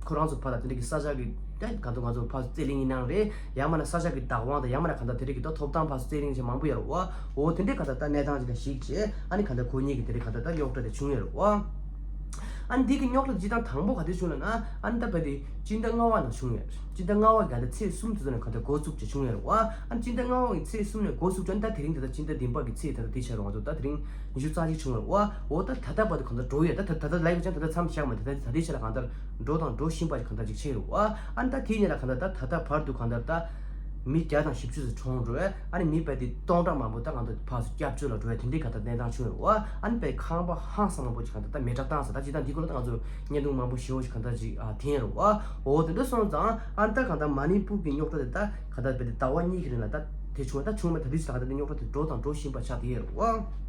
ཁོ་རང་ཚོ་ཕར་ལ་དེ་འདྲ་གི་ས་ཆ་གི་ད་གང་ལྟར་ང་ཚོ་ཕར་ཚོ་རྩེད་གླིང་ཡིན་ནའང་རེད། ཡང་མིན་ན་ས་ཆ་གི་བདག་དབང་དང་ཡང་མིན་ན་གང་ལྟར་དེ་འདྲ་གི་ད་ཐོབ་ཐང་ཕར་ཚོ་རྩེད་གླིང་བྱེད་མང་པོ་ཡོད་རེད་བ། འོ་དེ་འདྲའི་གང་ལྟར་ད་གནས་སྟངས་ཅིག་ལ་གཞིགས་བྱས་ཨ་ནི་གང་ལྟར་ཁོ་གཉིས་ཀྱི་དེ་འདྲའི་གང་ལྟར་ད་རྙོག་དྲ་དེ་བྱུང་ཡོད་རེད་བ། ཨ་ནི་འདི་གི་རྙོག་དྲ་སྤྱིར་བཏང་དང་པོ་ག་དུས་བྱུང་ལབ་ན་ཨ་ནི་ད་བར་དེ་སྤྱི་ཟླ་ལྔ་པ་ནང་བྱུང་ཡོད་རེད། སྤྱི་ཟླ་ལྔ་པ་གི་གང་ལྟར་ཚེས་གསུམ་དེ་ཚོ་ནས་གང་ལྟར་འགོ་བཙུགས་བྱས་བྱུང་ཡོད་རེད་བ། ཨ་ནི་སྤྱི་ཟླ་ལྔ་པ་གི་ཚེས་གསུམ་ནས་འགོ་བཙུགས་བྱས་ཨ་ནི་ད་དེ་རིང་ད་ལྟ་སྤྱི་ཟླ་བདུན་པ་གི་ཚེས་ད་ལྟ་དེ་ཆགས་རེད། ང་ཚོ་ད་དེ་རིང་ཉི་ཤུ་རྩ་གཅིག་བྱུང་ཡོད་རེད་བ། འོ་ད་ད་ལྟ་བར་དུ་གང་ལྟར་འགྲོ་ཡོད། ད་ད་ད་ལྟ་ལབ་ཡོད་ཀྱང་ད་ལྟ་མཚམས་བཞག་མ་ད་ད་ད་ལྟའི་ཆ་ལ་གང་ལྟར་འགྲོ་དང་འགྲོ་བཞིན་པ་ཞིག་གང་ལྟར་ཅིག་ཆགས་ཡོད་རེད་བ། ཨ་ནི་ད་དེའི་ཉིན་ལ་གང་ལྟར་ད་ད་ལྟ་བར་དུ་གང་ལྟར་ད་མི་བརྒྱ་དང་བཞི་བཅུ་ཙམ་གྲོངས་འགྲོ་བས། ཨ་ནི་མི་བས་དེ་སྟོང་ཕྲག་མང་པོ་ད་གང་ལྟར་ཕར་ཚུར་སྐྱབས་བཅོལ་ལ་འགྲོ་བས། དེ་འདྲའི་གང་ལྟར་གནས་སྟངས་བྱུང་ཡོད་རེད་བ། ཨ་ནི་བས་ཁང་པ་ཧང་སང་མང་པོ་ཅིག་གང་ལྟར་ད་མེ་སྲེག་བཏང་ཟེར། ད་ཅི་ད་འདི་སྐོར་ལ་ད་ང་ཚོ་བརྙན་ཐུང་མང་པོ་ཞེ་པོ་ཞིག་གང་ལྟར་ཅིག་ཨ་འཐེན་ཡོད་རེད་བ། འོ་དེ་འདྲ་སོང་ཙང་ཨ་ནི་ད་གང་ལྟར་མ་ནི་པུར་གྱི་རྙོག་དྲ་དེ་ད་གང་ལྟར་བས་དེ་ཟླ་བ་གཉིས་ཀྱི་རིང་ལ་ད་དེ་བྱུང་བ་ད་བྱུང་མ་ད་དུས་ད་གང་ལྟར་དེ་རྙོག་དྲ་དེ་འགྲོ་དང་འགྲོ་བཞིན་པ་ཆགས་བསྡད་ཡོད་རེད་བ།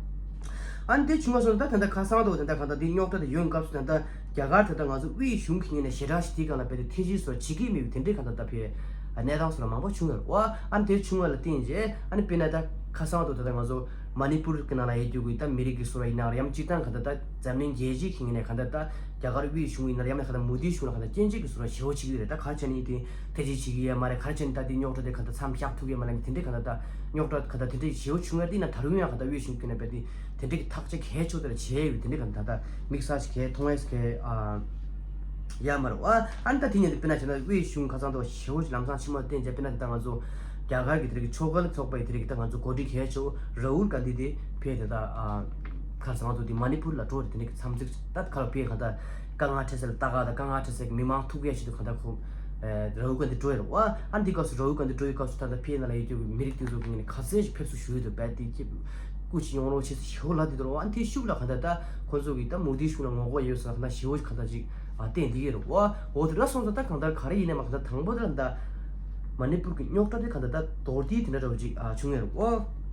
ཨ་ནི་དེ་བྱུང་བ་སོང་ད་ད་ལྟ་ཁ་སང་དུ་ད་ལྟ་གང་ལྟར་དེ་རྙོག་དྲ་དེ་ཡོང་སྐབས་སུ་ད་ལྟ་རྒྱ་གར་ད་ལྟ་ང་ཚོ་དབུས་གཞུང་གི་ངོས་ནས་ཞེ་དྲག་ཞིག་དེའི་སྒང་ལ་བས་དེ་ཐེ་ཇུས་སོགས་བྱེད་ཀྱི་མེད་པའི་དེ་འདྲའི་གང་ལྟར་ད་བས་གནས་སྟངས་སོགས་ལ་མང་པོ་བྱུང་ཡོད་རེད་བ། ཨ་ནི་དེ་བྱུང་བ་ལ་བརྟེན་རྗེས་ཨ་ནི་དཔེར་ན་ད་ཁ་སང་དུ་ད་ལྟ་ང་ཚོ་མ་ནི་པུར་གྱི་ནང་ལ་ཡོད་རྒྱུ་གི་ད་མི་རིགས་ཀྱི་སོ་ར་ཡིན་ནའང་རེད། ཡང་སྤྱིར་བཏང་གང་ལྟར་ད་འཛམ་གླིང་རྒྱལ་སྤྱི་གི་ངོས་ནས་གང་ལྟར་ད་རྒྱ་གར་དབུས་གཞུང་ཡིན་ནའང་རེད། ཡང་མིན་ན་གང་ལྟར་མོ་དི་གཞུང་ལ་གང་ལྟར་སྐྱོན་བརྗོད་ཀྱི་སོ་ར་ཞེ་པོ་བྱེད་ཀྱི་ཡོད་རེད། ད་ག་རེ་བྱས་ནས་དེ་ཐེ་ཇུས་བྱེད་ཀྱི་ཡོད་མ་རེད། ག་རེ་བྱས་ནས་ད་དེ་རྙོག་དྲ་དེ་གང་ལྟར་མཚམས་བཞག་ཐུབ་ཀྱི་ཡོད་མ་རེད། དེ་འདྲའི་གང་ལྟར་ད་རྙོག་དྲ་གང་ལྟར་དེ་འདྲའི་ཞེ་པོ་བྱུང་ཡོད་རེད། དེ་ཡིན་ན་ད་རུང་ཡང་གང་ལྟར་དབུས་གཞུང་གི་ངོས་ནས་བས་དེ་དེ་འདྲའི་གི་ཐག་གཅོད་གལ་ཆེ་དེ་ལ་བྱས་ཡོད། དེ་འདྲའི་གང་ལྟར་ད་དམིགས་བསལ་ཞིག་གལ་མཐོང་ཡས་གལ་ཨ་ ཡ་མ་རེད་བ། ཨ་ནི་ད་དེ་ཉིན་དེ་དཔེར་ན་བྱས་ན་དབུས་གཞུང་ཁ་ཚང་དུ་ཞེ་བོ་ཞིག་ལམ་སང་ཕྱི་མ་བསྟན་བྱས། དཔེར་ན་དེ་ད་ང་ཚོ་རྒྱ་གར་གྱི་དེ་རིགས་ཆོ་ག་ཚོགས་པའི་དེ་རིགས་ད་ང་ཚོ་འགོ་ཁྲིད་གལ་ཆེ་བོ་ར་ཧུལ་གྷན་དྷི་དེ་ཕེབས་དེ་ད་ཨ་ཁ་སང་ང་ཚོ་དེ་མ་ནི་པུར་ལ་འགྲོ་རེད། དེ་ནི་འཚམས་གཟིགས་ད་ཁ་ལ་ཕེབས་ག་ད་དཀའ་ངལ་འཕྲད་ས་ལ་ལྟ་ག་ད་དཀའ་ངལ་འཕྲད་སའི་མི་མང་ཐུག་ཡས་ཆེད་དུ་ག་ད་ཁོ་ར་ཧུལ་གྷན་དྷི་འགྲོ་ཡོད་རེད་བ། ཨ་ནི་དེ་སྐབས་སུ་ར་ཧུལ་གྷན་དྷི་འགྲོ་ཡི་སྐབས་སུ་ད་ད་ཕེབས་ན་ལ་ཡོད་རྒྱུ་གི་མི་རིགས་དེ་ཚོ་གི་ངས་ནི་ག་ཚད་ཞིག་ཕེབས་བསུ་ཞུ་ཡོད་དུ་བས་དེ་ཅི་སྐུ་ཅི་ཡོང་རོགས་ཆེ་ཞེ་བོ་ལ་དེ་དོར་བ། ཨ་ནི་དེ་ཤུགས་ལ་ག་ད་ད་ཁོ་ཚོ་གི་ད་མོ་དི་གཞུང་ལ་ངོ་རྒོལ་ཡོད་ས་ག་ད་ཞེ་བོ་ག་ད་ཅིག་ཨ་བསྟན་འདི་གི་རེད་བ། འོ་དེ་འདྲ་སོང་ཙང་ད་གང་ལྟར་ག་རེ་ཡིན་ནའི་མ་གང་ལྟར་དང་པོ་དེ་ལ་ད་མ་ནི་པུར་གྱི་རྙོག་དྲ་དེ་གང་ལྟར་ད་མདོར་བསྡུས་དེ་འདྲ་འདྲ་བོ་ཅིག་ཨ་བྱུང་ཡོད་རེད་བ།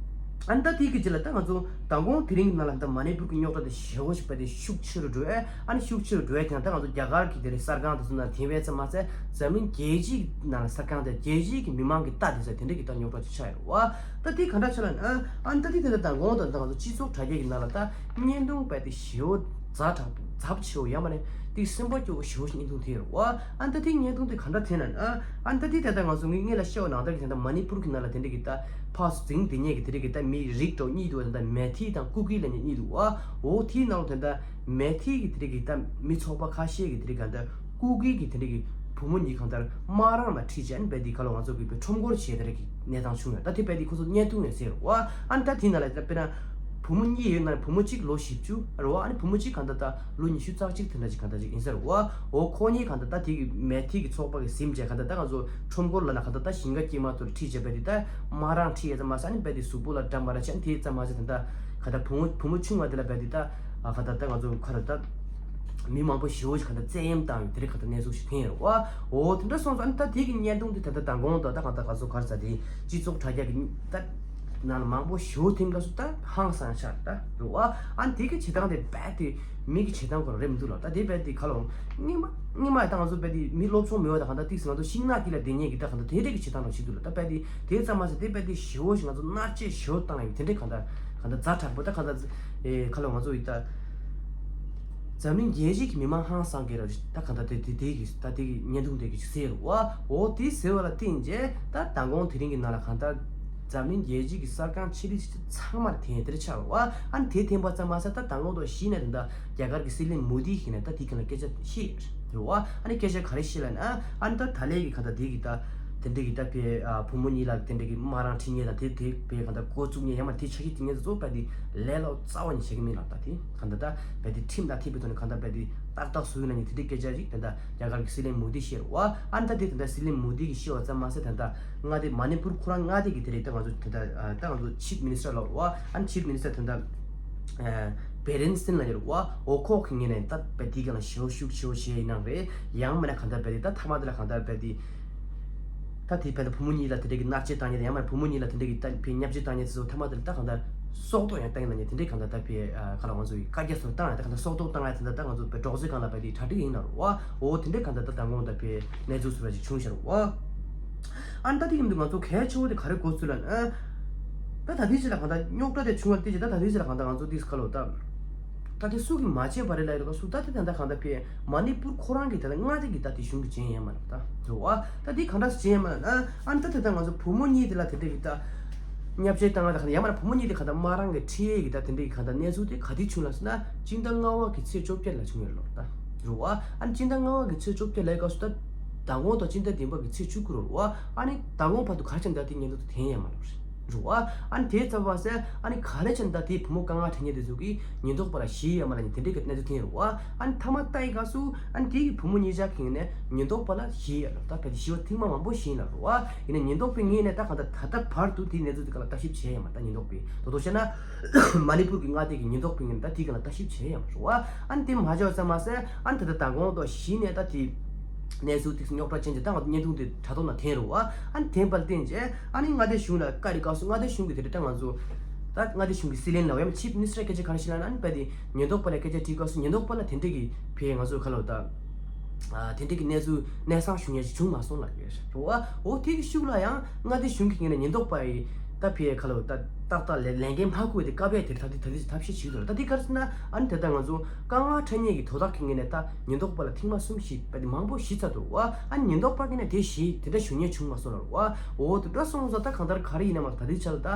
ཨ་ནི་ད་དེ་གི་རྗེས་ལ་ད་ང་ཚོ་མདང་དགོང་དེ་རིང་གི་ནང་ལ་ད་མ་ནི་པུར་གྱི་རྙོག་དྲ་དེ་ཞེ་བོ་ཞིག་བས་དེ་ཤུགས་ཆེ་རུ་འགྲོ་ཨ། ཨ་ནི་ཤུགས་ཆེ་རུ་འགྲོ་ཡ་དེ་ཡང་ད་ང་ཚོ་རྒྱ་གར་གྱི་དེ་རིང་གསར་ཁང་དེ་ཚོ་ནང་དེ་བས་ཙམ་མ་ཟད་འཛམ་གླིང་རྒྱལ་སྤྱིའི་ནང་ལ་གསར་ཁང་དེ་རྒྱལ་སྤྱིའི་གི་མི་མང་གི་ལྟ་དེ་ཚོ་དེ་འདྲ་གི་ད་རྙོག་དྲ་ཅིག་ཆགས་ཡོད་རེད་བ། ད་དེ་ག་འདྲ་ཆགས་ལ་ཨ་ཨ་ནི་ད་དེ་དེ་ད་མདང་དགོང་ད་ད་ང་ཚོ་སྤྱི་ཚོགས་དྲ་རྒྱ་གི་ནང་ལ་ད་བརྙན་ཐུང་བས་དེ་ཞེ་བོ་ཛ་དྲག་ཛབ་ཆེ་བོ་ཡ་མ་ནི་དེ་སེམས་པ་སྐྱོ་བོ་ཞེ་བོ་ཞིག་བརྙན་ཐུང་དེ་རེད་བ། ཨ་ནི་ད་དེ་བརྙན་ཐུང་དེ་ག་འདྲ་དེ་ན་ཨ་ཨ་ནི་ད་དེ་དེ་ད་ང་ཚོ་ངས་ངས་ལ་བཤད་པ་ནང་ལྟར་གི་དེ་ད་མ་ནི་པུར་གི་ནང་ལ་དེ་འདྲ་གི་ད་ཕར་འཛིང་དེ་ཉེ་གི་དེ་འདྲ་གི་ད་མི་རིགས་གྲོགས་གཉིས་འདུག་ད་མེ་ཐི་དང་ཀུ་ཀི་ལ་ཉེ་གཉིས་འདུག་བ། འོ་དེའི་ནང་ལ་དེ་ད་མེ་ཐི་གི་དེ་འདྲ་གི་ད་མི་ཚོགས་པ་ཁ་ཤས་ཀྱི་དེ་འདྲ་གི་ད་ཀུ་ཀི་གི་དེ་འདྲ་གི་བུ་མོ་གཉིས་གང་ལྟར་དམག་རང་ལ་ཁྲིད་བྱས་ཨ་ནི་བས་དེ་ག་ལ་ང་ཚོ་གི་བས་ཁྲོམ་སྐོར་བྱས་དེ་འདྲ་གི་གནས་སྟངས་བྱུང་ཡོད། ད་དེ་བས་དེ་ཁོ་ཚོ་བརྙན་ཐུང་ནས་གསལ་རེད་བ། ཨ་ནི་ད་དེ་ནང་ལ་ད་དཔེར་ན་བུ་མོ་གཉིས་ཡོད་ན་བུ་མོ་གཅིག་ལོ་བཞི་བཅུ་རེད་བ། ཨ་ནི་བུ་མོ་གཅིག་གང་ལྟར་ད་ལོ་ཉི་ཤུ་རྩ་གཅིག་དེ་འདྲ་ཅིག་གང་ལྟར་ཅིག་ཡིན་ས་རེད་བ། འོ་ཁོ་གཉིས་གང་ལྟར་ད་དེ་གི་མེ་ཐི་གི་ཚོགས་པ་གི་ཟིན་བྱས་གང་ལྟར་ད་ང་ཚོ་ཁྲོམ་སྐོར་ལ་ན་གང་ལྟར་ད་ཞིང་ཁ་སྐྱེས་མ་ཐུར་ཁྲིད་བྱས་བས་དེ་ད་དམག་རང་ཁྲིད་ཡས་ཙམ་མ་ཟད་ཨ་ནི་བས་དེ་གཟུགས་པོ་ལ་འགྲམ་པ་ར་བྱས་ཨ་ནི་དེ་ཙམ་མ་ཟད་དེ་ད་གང་ལྟར་བུ་མོ་བུ་མོ་ཆུང་བ་དེ་ལ་བས་དེ་ད་ཨ་གང་ལྟར་ད་ང་ཚོ་ག་རེ་ད་མི་མང་པོ་ཞེ་བོ་ཞིག་གང་ལྟར་བཙན་གཡེམ་བཏང་ཡོད་དེ་རིགས་གང་ལྟར་གནས་ཚུལ་ཞིག་ཐོན་ཡོད་རེད་བ། འོ་དེ་འདྲ་སོང་ཙང་ཨ་ནི་ད་དེ་གི་བརྙན་ཐུང་དེ་ད་ལྟ་དང་གོང་དུ་ད་གང་ལྟར་ག་ཚོད་ག་རེ་ཟ་དེ་སྤྱི་ཚོགས་དྲ་རྒྱ་གི་ད་ནང་ལ་མང་པོ་ཞེ་བོ་ཐིམ་སྐབས་སུ་ད་ཧང་སང་ཆགས་ད་རེད་བ། ཨ་ནི་དེ་གི་བྱེད་སྟངས་དེ་རྦད་དེ་མི་གི་བྱེད་སྟངས་ཁོ་རང་རེད་མི་འདུག་ལ། ད་དེ་རྦད་དེ་ག་ལ་འོང་སྔོན་མ་སྔོན་མ་ད་ང་ཚོ་རྦད་དེ་མི་སློབ་སྦྱོང་མེད་བ་ད་གང་ལྟར་ཏིག་སེ་ང་ཚོ་ཤིང་ནགས་དཀྱིལ་ལ་བསྡད་མཁན་གི་ད་གང་ལྟར་དེ་འདྲ་གི་བྱེད་སྟངས་རང་ཞིག་འདུག་ལ། ད་རྦད་དེ་དེ་ཙམ་མ་ཟད་དེ་རྦད་དེ་ཞེ་བོ་ཞིག་ང་ཚོ་མནར་གཅོད་ཞེ་བོ་བཏང་ཡོད་དེ་འདྲ་གང་ལྟར་གང་ལྟར་ཛ་དྲག་པོ་ད་གང་ལྟར་ཨེ་ག་ལ་ང་ཚོ་ཡི་ད། འཛམ་གླིང་རྒྱལ་སྤྱིའི་མི་མང་ཧང་སང་གི་ར་ད་ག་ད་དེ་དེ་དེ་གི་ད་དེ་གི་བརྙན་ཐུང་དེ་གི་ཟེར་བ། འོ་དེ་ཟེར་བ་ལ་བརྟེན་རྗེས་ད་མདང་དགོང་དེ་རིང་གི་ནང་ལ་གང་ལྟར་འཛམ་གླིང་རྒྱལ་སྤྱིའི་གི་གསར་ཁང་ཆེ་འབྲིང་ཆུང་ཚང་མར་ཐེན་དེར་ཆགས་བ། ཨ་ནི་དེ་ཐེན་པ་ཙམ་མ་ཟད་ད་མདང་དགོང་དུ་གཞི་ནས་ད་རྒྱ་གར་གི་སྲིད་བློན་མོ་དི་ཞིག་ནས་ད་དེ་གི་ལ་སྐད་ཆ་བཤད་རེད་བ། ཨ་ནི་སྐད་ཆ་ག་རེ་བཤད་ལ་ན་ཨ་ནི་ད་ད་ལས་གི་གང་ལྟར་དེ་གི་ད་དེ་འདྲ་གི་ད་པའི་བུ་མོ་གཉིས་ལ་དེ་འདྲ་གི་མ་རང་ཁྲིད་ཉེ་ད་དེ་དེ་པའི་གང་ལྟར་འགོ་བཙུགས་ཉེ་ཡང་མ་དེ་ཆ་ཤས་དེ་ཉེ་ད་ཚོ་པ་དེ་ལས་ལོ་རྩ་བ་ནས་བྱེད་ཀྱི་མིན་ལབ་ད་དེ། གང་ལྟར་ད་བས་དེ་ཁྲིམས་དང་མཐུན་པའི་ཐོག་ནས་གང་ལྟར་བས་དེ་ཏག་ཏག་བཟོ་ཡོད་ན་ནི་དེ་འདྲའི་སྐད་ཆ་ཞིག་དེ་འདྲ་རྒྱ་གར་གྱི་སྲིད་བློན་མོ་དི་བཤད་རེད་བ། ཨ་ནི་ད་དེ་དེ་འདྲ་སྲིད་བློན་མོ་དི་གིས་བཤད་པ་ཙམ་མ་ཟད་དེ་འདྲ་མངའ་སྡེ་མ་ནི་པུར་ཁོ་རང་མངའ་སྡེ་གི་དེ་རེད། ད་ང་ཚོ་དེ་འདྲ་ད་ང་ཚོ་ཆིབ་མི་ནི་སི་ཊར་ལབ་རེད་བ། ཨ་ནི་ཆིབ་མི་ནི་སི་ཊར་དེ་འདྲ་བེ་རེན་སིན་ལབ་ཡོད་རེད་བ། འོ་ཁོག་གི་ངོས་ནས་ད་བས་དེ་ག་ལ་ཞེ་བོ་ཤུགས་ཆེ་བོ་བྱས་ཡིན་ནའང་རེད། ཡང་མིན་ན་གང་ལྟར་བས་དེ་ད་ཐ་མ་དེ་ལ་གང་ལྟར་བས་དེ། ད་དེ་བས་ད་བུ་མོ་གཉིས་ལ་དེ་འདྲ་གི་མནར་གཅོད་བཏང་ཉེ་དང་ཡང་མིན་ན་བུ་མོ་གཉིས་ལ་དེ་འདྲ་གི་ད་བས་བརྙས་བཅོས་བཏང་ཉེ་དེ་ཚོ་ཐ་མ་དེ་ལ་ད་གང་ལྟར་སྲོག་ཐོག་ཡང་བཏང་ཉེ་ན་ཉེ་དེ་འདྲའི་གང་ལྟར་ད་བས་ག་ལ་ང་ཚོ་གི་བཀའ་རྒྱ་ཚོ་བཏང་ཡང་ད་གང་ལྟར་སྲོག་ཐོག་བཏང་ཡང་དེ་འདྲ་ད་ང་ཚོ་བས་སྒྲོག་ཙེ་སྒང་ལ་བས་དེ་གྲ་སྒྲིག་ཡིན་ན་རུ་བ། འོ་དེ་འདྲའི་གང་ལྟར་ད་མདང་དགོང་ད་བས་གནས་ཚུལ་ཟེར་བ་ཅིག་བྱུང་ཤར་བ། ཨ་ནི་ད་དེ་གི་མི་འདུག་ང་ཚོ་གལ་ཆེ་བོ་དེ་ག་རེ་གོ་ཚུལ་ལ་ན། ད་ད་ལྟའི་ཆ་ལ་གང་ལྟར་རྙོག་དྲ་དེ་བྱུང་བ་དེ་ཅི་ད་ད་ལྟའི་ཆ་ལ་གང་ལྟར་ང་ཚོ་དེ་ག་ལོ་ད། ད་དེ་སུ་གིས་མ་བྱས་པ་རེད་ལབ་ཡོད་ད་སུ་ད་དེ་ད་ལྟ་གང་ལྟར་བས་མ་ནི་པུར་ཁོ་རང་གི་དེ་ལ་མངའ་སྡེ་གི་ད་དེ་གཞུང་གི་བྱས་ཡས་མ་རེད་ད་རེད་བ། ད་དེ་གང་འདྲ་བྱས་ཡས་མ་རེད་ན་ཨ་ནི་ད་དེ་ད་ང་ཚོ་བུ་མོ་གཉིས་དེ་ལ་དེ་འདྲ་གི་ད་བརྙས་བཅོས་བཏང་ང་ད་གང་ལྟར་ཡང་མ་རེད་བུ་མོ་གཉིས་དེ་གང་ལྟར་མ་རང་གི་ཁྲིད་ཡས་གི་ད་དེ་འདྲ་གི་གང་ལྟར་གནས་ཚུལ་དེ་ག་དེ་བྱུང་ལབ་ཟེར་ན་སྤྱི་ཟླ་ལྔ་པ་གི་ཚེས་བཅོ་བརྒྱད་ལ་བྱུང་ཡོད་ལོ་ད་རེད་བ། ཨ་ནི་སྤྱི་ཟླ་ལྔ་པ་གི་ཚེས་བཅོ་བརྒྱད་ལ་སྐབས་སུ་ད་མདང་དགོང་དང་སྤྱི་ཟླ་བདུན་པ་གི་ཚེས་བཅུ་དགུ་རེད་བ། ཨ་ནི་མདང་དགོང་བར་དུ་ག་རེ་བྱས་ན་ད་དེ་ཉེན་རྟོག་དེ་ཐོན་ཡས་མ་རེད། རེད་བ། ཨ་ནི་དེ་ཚར་བ་ཟེར་ཨ་ནི་ག་རེ་བྱས་ན་ད་དེའི་བུ་མོ་དཀའ་ངལ་འཕྲད་མཁན་དེ་ཚོ་གིས་ཉེན་རྟོག་པ་ལ་ཞུས་ཡས་མ་ལ་ནི་དེ་འདྲའི་གི་གནས་ཚུལ་ཐོན་ཡོད་རེད་བ། ཨ་ནི་མཐའ་མ་ལྟ་ཡི་སྐབས་སུ་ཨ་ནི་དེའི་གི་བུ་མོ་གཉིས་ཆ་གི་ངོས་ནས་ཉེན་རྟོག་པ་ལ་ཞུས་ཡས་ལ་ད་ཕལ་ཆེར་ཞུ་བ་ཐེངས་མ་མང་པོ་ཞུས་ཡིན་ལ་རེད་བ། ཡིན་ན་ཉེན་རྟོག་པའི་ངོས་ནས་ད་གང་ལྟར་ད་ལྟ་བར་དུ་དེའི་གནས་ཚུལ་དེ་ག་ལ་ལྟ་ཞིབ་བྱས་ཡས་མ་རེད་ད་ཉེན་རྟོག་པས་དོ་དོ་བྱས་ན་མ་ནི་པུར་གི་མངའ་སྡེ་གི་ཉེན་རྟོག་པའི་ངོས་ནས་ད་དེའི་ག་ལ་ལྟ་ཞིབ་བྱས་ཡས་མ་རེད་བ། ཨ་ནི་དེ་མ་བྱས་པ་ཙམ་མ་ཟད་ཨ་ནི་ད་ལྟ་མདང་དགོང་དང་གཞི་ནས་ད་དེ། གནས་ཚུལ་དེ་རྙོག་དྲ་ཅན་གྱི་ད་ང་ཚོ་བརྙན་ཐུང་དེ་དྲ་ཐོག་ན་འཐེན་རུང་བ། ཨ་ནི་འཐེན་པར་བརྟེན་རྗེས་ཨ་ནི་མངའ་སྡེ་གཞུང་ལ་བཀའ་རེ་བཀའ་སོང་མངའ་སྡེ་གཞུང་གི་དེ་འདྲ་ད་ང་ཚོ་ད་མངའ་སྡེ་གཞུང་གི་སྲིད་བློན་ལ་ཡང་ཆིབ་མི་ནི་སི་ཊར་སྐད་ཆ་ག་རེ་བཤད་ལ་ན་ཨ་ནི་བས་དེ་ཉེན་རྟོག་པ་ལ་སྐད་ཆ་དྲིས་སྐབས་སུ་ཉེན་རྟོག་པ་ལ་དེ་འདྲ་གི་བས་ང་ཚོ་ག་ལ་ད་ཨ་དེ་འདྲ་གི་གནས་ཚུལ་གནས་ཚང་ཞུ་མཁན་ཞིག་བྱུང་མ་སོང་ལ་ཡོད་རེད་བ། འོ་དེ་གི་ཤུགས་ལ་ཡང་མངའ་སྡེ་གཞུང་གི་ངོས་ནས་ཉེན་རྟོག་པ་ཡི་ད་བས་ག་ལ་ད་ཏག་ཏག་ལས་ལས་འགན་མ་འཁུར་བའི་དེ་བཀའ་བས་དེ་ད་དེ་ད་དེ་ཐབས་ཤེས་བྱེད་དགོས་རེད། ད་དེ་ག་རེ་ཟེར་ན་ཨ་ནི་དེ་ད་ང་ཚོ་དཀའ་ངལ་འཕྲད་མཁན་གྱི་དོ་བདག་གི་ངོས་ནས་ད། ཉེན་རྟོག་པ་ལ་ཐེངས་མ་གསུམ་བཞི་བས་དེ་མང་པོ་ཞུས་ཚར་འདུག་བ། ཨ་ཉེན་རྟོག་པ་གིས་ནས་དེ་བཞི་དེ་འདྲ་ཞུ་མཁན་བྱུང་མ་སོང་ལབ་བ། འོ་དེ་འདྲ་སོང་ཙང་ད་གང་ལྟར་ག་རེ་ཡིན་ན་མ་ད་དེ་ཆ་ལ་ད་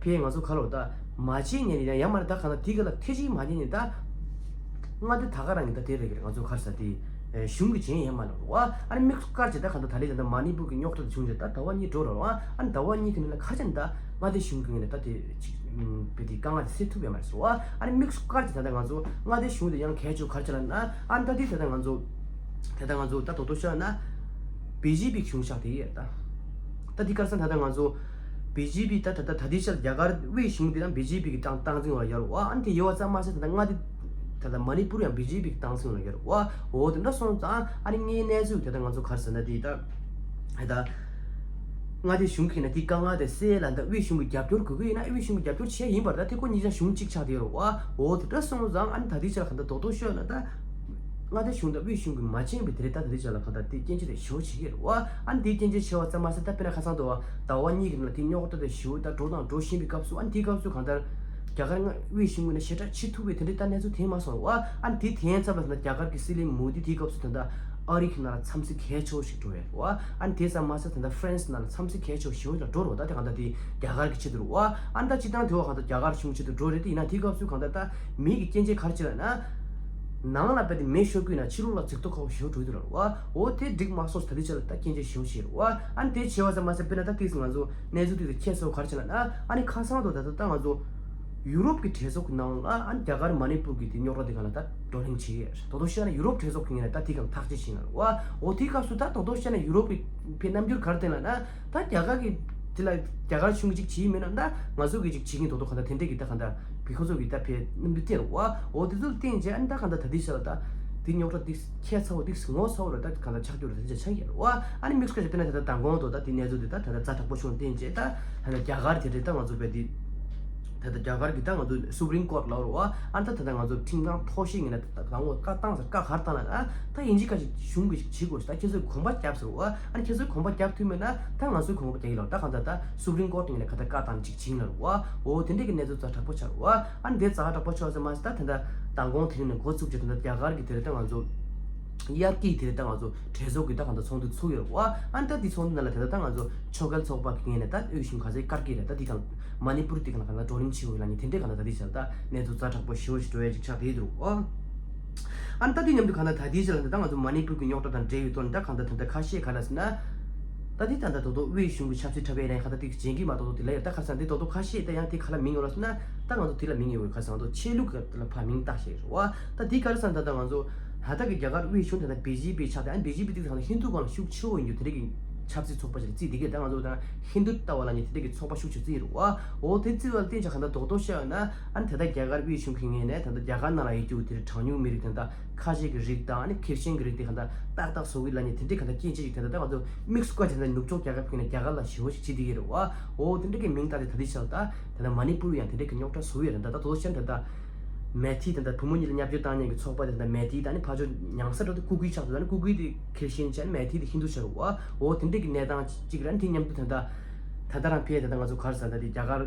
ཕེ་ང་ཚོ་ག་ལ་ད་མ་བྱེད་ཉན་ཡང་ཡང་མ་རེད། ད་གང་ལྟར་དེ་ག་ལ་ཐེ་ཅིག་མ་ཉན་ནས་ད་མངའ་སྡེ་ད་ག་རང་གི་ད་དེ་རེད་གི་རེད། ང་ཚོ་ག་རེ་ཟ་དེ་ གཞུང་གི་བྱེད་ཡས་མ་ལབ་རོ། ཨ་ནི་དམིགས་སུ་བཀར་བྱས་ད་གང་ལྟར་ད་རེས་ད་ལྟ་མ་ནི་པུར་གྱི་རྙོག་དྲ་དེ་བྱུང་རྗེས་ད་ཟླ་བ་གཉིས་འགྲོ་རོ། ཨ་ནི་ཟླ་བ་གཉིས་ཀྱི་ནང་ལ་ཁ་ཤས་ནི་ད་མངའ་སྡེ་གཞུང་གི་ངོས་ནས་ད་དེ་ཅིག་ཨུམ་བོད་དེ་དཀའ་ངལ་དེ་སེལ་ཐུབ་ཡོད་མ་རེད་ཟེར་བ། ཨ་ནི་དམིགས་སུ་བཀར་བྱས་ད་ལྟ་ང་ཚོ་མངའ་སྡེ་གཞུང་དེ་ཡང་གལ་ཆེ་བ་ག་རེ་བྱས་ལབ་ན། ཨ་ནི་ད་དེ་ད་ལྟ་ང་ཚོ་ད་ལྟ་ང་ཚོ་ད་དོ་དོ་ཤོད་ན་བི་ཇེ་པི་གཞུང་ཆགས་བསྡད་ཡོད་རེད་ད། ད་འདི་ག་རེ་ཟེར་ན་ད་ལྟ་ང་ཚོ་བི་ཇེ་པི་ད་ད་ད་ད་ལྟའི་ཆར་རྒྱ་གར་དབུས་གཞུང་འདི་ཡང་བི་ཇེ་པི་གི་སྟངས་སྟངས་འཛིན་འོག་ལ་ཡོད་རེད་བ། ཨ་ནི་དེ་ཡོད་པ་ཙམ་མ་ཟད་ད་ལྟ་མངའ་སྡེ་ད་ལྟ་མ་ནི་པུར་ཡང་བི་ཇེ་པི་གི་སྟངས་འཛིན་འོག་ལ་ཡོད་རེད་བ། འོ་དེ་འདྲ་སོང་ཙང་ཨ་ནི་ངའི་གནས་ཚུལ་དེ་ད་ང་ཚོ་ག་རེ་ཟེར་ན་དེ་ད་ད་ད་མངའ་སྡེ་གཞུང་གིས་ན་དེ་དཀའ་ངལ་དེ་སེལ་ལ་ད་དབུས་གཞུང་གི་རྒྱབ་སྐྱོར་དགོས་ཀྱི་ཡིན་ན་དབུས་གཞུང་གི་རྒྱབ་སྐྱོར་བྱས་ཡིན་པ་རེད། ད་དེ་ཁོ་གཉིས་ཀྱང་གཞུང་གཅིག་ཆགས་བསྡད་ཡོད་རེད་བ། འོ་དེ་འདྲ་སོང་ཙང་ཨ་ནི་ད་ལྟའི་ཆར་ག་ད་དོ་དོ་ཤོད་ན་ད། མངའ་སྡེ་གཞུང་དང་དབུས་གཞུང་གིས་མ་མཁྱེན་པའི་དེ་རིང་ད་ད་ལྟའི་ཆར་ལ་གང་ལྟར་དེ་སྐྱོན་བརྗོད་དེ་ཞེ་པོ་བྱེད་ཀྱི་རེད་བ། ཨ་ནི་དེའི་སྐྱོན་བརྗོད་བྱེད་པ་ཙམ་མ་ཟད་ད་དཔེར་ན་ཁ་སང་དུ་བ་ཟླ་བ་གཉིས་ཀྱི་ནང་ལ་དེ་རྙོག་དྲ་དེ་ཞེ་པོ་ད་འགྲོ་དང་འགྲོ་བཞིན་པའི་སྐབས་སུ། ཨ་ནི་དེའི་སྐབས་སུ་གང་ལྟར་རྒྱ་གར་དབུས་གཞུང་ངོས་ནས་ཞེ་དྲག་བྱེད་ཐུབ་པའི་དེ་འདྲའི་ད་གནས་ཚུལ་དེ་མ་སོང་བ། ཨ་ནི་དེ་དེའི་ཚབ་ལ་ཟེར་ན་རྒྱ་གར་གྱི་སྲིད་བློན་མོ་དི་དེའི་སྐབས་སུ་ད་ལྟ་ཨ་རི་གི་ནང་ལ་འཚམས་གཟིགས་གལ་ཆེ་བོ་ཞིག་འགྲོ་ཡོད་རེད་བ། ཨ་ནི་དེ་ཙམ་མ་ཟད་ད་ལྟ་ཧྥ་རན་སི་ནང་ལ་འཚམས་གཟིགས་གལ་ཆེ་བོ་ཞེ་པོ་ཞིག་འགྲོ་རེད་བ། ད་དེ་གང་ལྟར་དེ་རྒྱ་གར་གྱི་ཆེད་དུ་རེད་བ། ཨ་ནི་ད་སྤྱིར་བཏང་དེ་བ་གང་ལྟར་རྒྱ་གར་གཞུང་ཆེད་དུ་འགྲོ་རེད་དེ་ཡིན་ན་དེའི་སྐབས་སུ་གང་ལྟར་ད་མི་གི་སྐྱོན་བརྗོད་ག་རེ་བྱེད་ལབ་ན། ནང་ལ་དཔེ་དེ་མེ་ཤོར་དགོས་ན་ཕྱི་ལོགས་ལ་འཛུགས་ཐོག་ཁག་པོ་ཞེ་པོ་འགྲོ་གི་འདུག་ར་བ། འོ་དེ་འགྲིག་མ་སོང་ད་ལྟའི་ཆ་ལ་ད་སྐྱོན་བརྗོད་ཞེ་པོ་བྱེད་ར་བ། ཨ་ནི་དེ་བྱས་པ་ཙམ་མ་ཟད་དཔེར་ན་ད་ཏིག་ཙམ་ང་ཚོ་གནས་ཚུལ་ཏིག་ཙམ་ཁྱད་མཚར་པོ་ག་རེ་བྱེད་ལབ་ན། ཨ་ནི་ཁ་སང་དུ་ད་ལྟ་ད་ང་ཚོ་ཡུ་རོབ་ཀྱི་གྲོས་ཚོགས་ཀྱི་ནང་ལ་ཨ་ནི་རྒྱ་གར་མ་ནི་པུར་གྱི་དེ་རྙོག་དྲ་དེ་ག་ལ་ད་བགྲོ་གླེང་བྱེད་ཡས་རེད། དོ་དོ་ཤོད་ན་ཡུ་རོབ་གྲོས་ཚོགས་ཀྱི་ངོས་ནས་ད་དེ་ག་ལ་ཐག་གཅོད་བྱེད་ཡས་ར་བ། འོ་དེའི་སྐབས་སུ་ད་དོ་དོ་ཤོད་ན་ཡུ་རོབ་ཀྱི་བའི་རྣམ་འགྱུར་ག་རེ་བསྟན་ལབ་ན། ད་རྒྱ་གར་གྱི་དེ་ལ་རྒྱ་གར་གཞུང་གིས་ཅིག་བྱེད་ཀྱི་མེད་ན་ད་ང་ཚོ་གིས་ཅིག་བྱེད་ཀྱི་འདུག་དོ་གང་ལྟར་དེ་འདྲས་ཀྱི་ད་གང་ལྟར་བི་ཁོ་ཚོ་གིས་ད་བའི་རྣམ་འགྱུར་བསྟན་ར་བ། འོ་དེ་ཚོ་ལ་བརྟེན་བྱས་ཨ་ནི་ད་གང་ལྟར་ད་ལྟའི་ཆ་ལ་ད་དེ་རྙོག་དྲ་དེ་ཁྱད་མཚར་པོ་དེ་ངོ་མཚར་པོ་རེད། ད་གང་ལྟར་ཆགས་རྒྱུ་རེད། དེ་འདྲ་ཆགས་ཀྱི་རེད་བ། ཨ་ནི་དམིགས་བསལ་གྱི་དཔེར་ན་ད་ལྟ་མདང་དགོང་དུ་ད་དེ་གནས་ཚུལ་དེ་ད་ད་ལྟ་ཛ་དྲག་པོ་བྱུང་བ་བརྟེན་བྱས་ད་ད་ལྟ་རྒྱ་གར་དེ་རེད། ད་ང་ཚོ་བའི་དེ་ད་ལྟ་རྒྱ་གར་གྱི་ད་ང་ཚོ་སུ་པྲིམ་ཀོར་ལབ་ར་བ། ཨ་ནི་ད་ད་ལྟ་ང་ཚོ་ཁྲིམས་ཁང་མཐོ་ཤོས་ངོས་ནས་ད་ད་དང་པོ་བཀའ་བཏང་ཟེར། བཀའ་ག་རེ་བཏང་ལབ་ན། ད་ཡིན་གཅིག་མིན་གཅིག་གཞུང་གིས་ཅིག་བྱེད་དགོས་ཟེར། ད་ཁྱེད་ཚོས་གོམ་པ་རྒྱབ་ཟེར་བ། ཨ་ནི་ཁྱེད་ཚོས་གོམ་པ་རྒྱབ་ཐུབ་མེད་ན་ད་ང་ཚོས་གོམ་པ་རྒྱག་གི་ལབ། ད་གང་ལྟར་ད་སུ་པྲིམ་ཀོར་ངོས་ནས་ག་ད་བཀའ་བཏང་ཅིག་བྱིན་ལབ་བ། འོ་དེ་འདྲས་ཀྱི་གནས་ཚུལ་ཛ་དྲག་པོ་ཆགས་ར་བ། ཨ་ནི་དེ་ཛ་དྲག་པོ་ཆགས་ཟེར་མ་ཟད་ད་ད་ལྟ་མདང་དགོང་དེ་རིང་ནས་འགོ་བཙུགས་བྱས་ད་ལྟ་རྒྱ་གར་གྱི་དེ་རེད། ད་ང་ཚོ་དབྱར་སྐྱིད་དེ་རེད། ད་ང་ཚོ་གྲོས་ཚོགས་ཀྱི་ད་གང་ལྟར་ཚོགས་འདུ་ཚུགས་ཡོད་ར་བ། ཨ་ནི་ད་དེ་ཚོགས་འདུ་ནང་ལ་དེ་ད་ད་ང་ཚོ་ཕྱོགས་འགལ་ཚོགས་པ་གི་ངོས་ནས་ད་དབུས་གཞུང་ག་ཚོད་བཀར་གྱི་རེད། ད་དེ་གང་མ་ནི་པུར་དེ་གང་ལ་གང་ལ་བགྲོ་གླེང་བྱེད་དགོས་ལབ་མཁན་དེ་འདྲས་གང་ལ་ད་དེ་ཆ་ལ་ད་གནས་ཚུལ་ཛ་དྲག་པོ་ཞེ་པོ་ཞིག་འགྲོ་ཡ་ཅིག་ཆགས་བསྡད་འདུག་ཨ། ཨ་ནི་ད་དེ་མཉམ་དུ་གང་ལ་ད་དེ་ཆ་ལ་ད་ང་ཚོ་མ་ནི་པུར་གྱི་རྙོག་དྲ་དང་འབྲེལ་བའི་ཐོག་ནས་ད་གང་ལྟར་ད་ལྟ་ཁ་ཤས་ག་ལ་ཟེར་ན། ད་དེ་ད་ལྟ་དོ་དོ་དབུས་གཞུང་གི་ཆབ་སྲིད་འཁྲབ་པའི་རིང་ག་ད་དེ་བྱེད་ཀྱི་མ་གཏོགས་དེ་ལ་ཡོད། ད་ག་ས་དེ་དོ་དོ་ཁ་ཤས་ད་ཡང་དེ་ག་ལ་མིང་ཡོད་ལ་ཟེར་ན། ད་ང་ཚོ་དེ་ལ་མིང་ཡོད་ག་ས་ང་ཚོ་ཆོས་ལུགས་ཀྱི་ལ་ཕར་མིང་བཏགས་བཞག་རེད་བ། ད་དེ་ག་ལ་ཟེར་ན་ད་ལྟ་ང་ཚོ་ད་ལྟ་གི་རྒྱ་གར་དབུས་གཞུང་ད་ལྟ་བི་ཇེ་པི་ཆགས་ཏེ། ཨ་ནི་བི་ཇེ་པི་དེ་ད་ལྟ་ཧིན་དུ་གང་ལ་ཤུགས་ཆེ་བོ་ཡིན་རྒྱུ་དེ་འདྲ་གི་ཆབ་སྲིད་ཚོགས་པ་ཞིག་ལ་བརྩིས་བསྡད་ཀྱི་ཡོད། ད་ང་ཚོ་ད་ཧིན་དུ་ཏ་བ་ལབ་མཁན་དེ་འདྲ་གི་ཚོགས་པ་ཤུགས་ཆེ་བརྩིས་རེད་བ། འོ་དེ་བརྩིས་པ་ལ་བརྟེན་བྱས་གང་ལྟར་རྡོག་རྡོག་བཤད་ཡོད་ན། ཨ་ནི་ད་ལྟ་རྒྱ་གར་དབུས་གཞུང་གི་ངོས་ནས་ད་ལྟ་རྒྱ་གར་ནང་ལ་ཡོད་རྒྱུ་དེ་གྲངས་ཉུང་མི་རིགས་དང་ད་ཁ་ཆེ་གི་རིགས་དང་། ཨ་ནི་ཁེར་ཆེན་གི་རིགས་དེ་གང་ལྟར་ཏག་ཏག་བཟོ་གི་ལབ་མཁན་དེ་འདྲའི་གང་ལྟར་སྐད་ཆ་ཞིག་དེ་ལྟར་ད་ང་ཚོ་དམིགས་སུ་བཀར་བྱས་ད་ནུབ་ཕྱོགས་རྒྱལ་ཁབ་ཀྱི་ནས་རྒྱ་གར་ལ་ཞེ་པོ་ཞིག་བྱེད་བསྡད་ཀྱི་རེད་བ། འོ་དེ་འདྲ་གི་མིང་བཏགས་ཏེ་ད་ལྟའི་ཆར་ད་ད་ལྟ་མ་ནི་པུར་ཡང་དེ་འདྲ་གི་རྙོག་དྲ་བཟོ་ཡི་རེད། ད་ད་དོ་ཤན་ད་ད་མེ་ཐི་ད་ད་བུ་མོ་གཉིས་ལ་བརྙས་བཅོས་བཏང་མཁན་གྱི་ཚོགས་པ་དེ་ད་མེ་ཐི་ད་ནི་ཕར་ཕྱོགས་ཉང་ས་འགྲོ་དེ་ཀུ་ཀི་ཆགས་འདུག་ད་ནི་ཀུ་ཀི་དེ་ཁེར་ཆེན་བྱས་ནས་མེ་ཐི་དེ་ཧིན་དུ་ཆགས་རེད་བ། འོ་དེ་འདྲ་གི་གནས་སྟངས་གཅིག་རེད། དེ་མཉམ་དུ་ད་ད་ད་ད་རང་ཕེ་ད་ད་ང་ཚོ་ག་རེ་ཟེར་ད་དེ་རྒྱ་གར་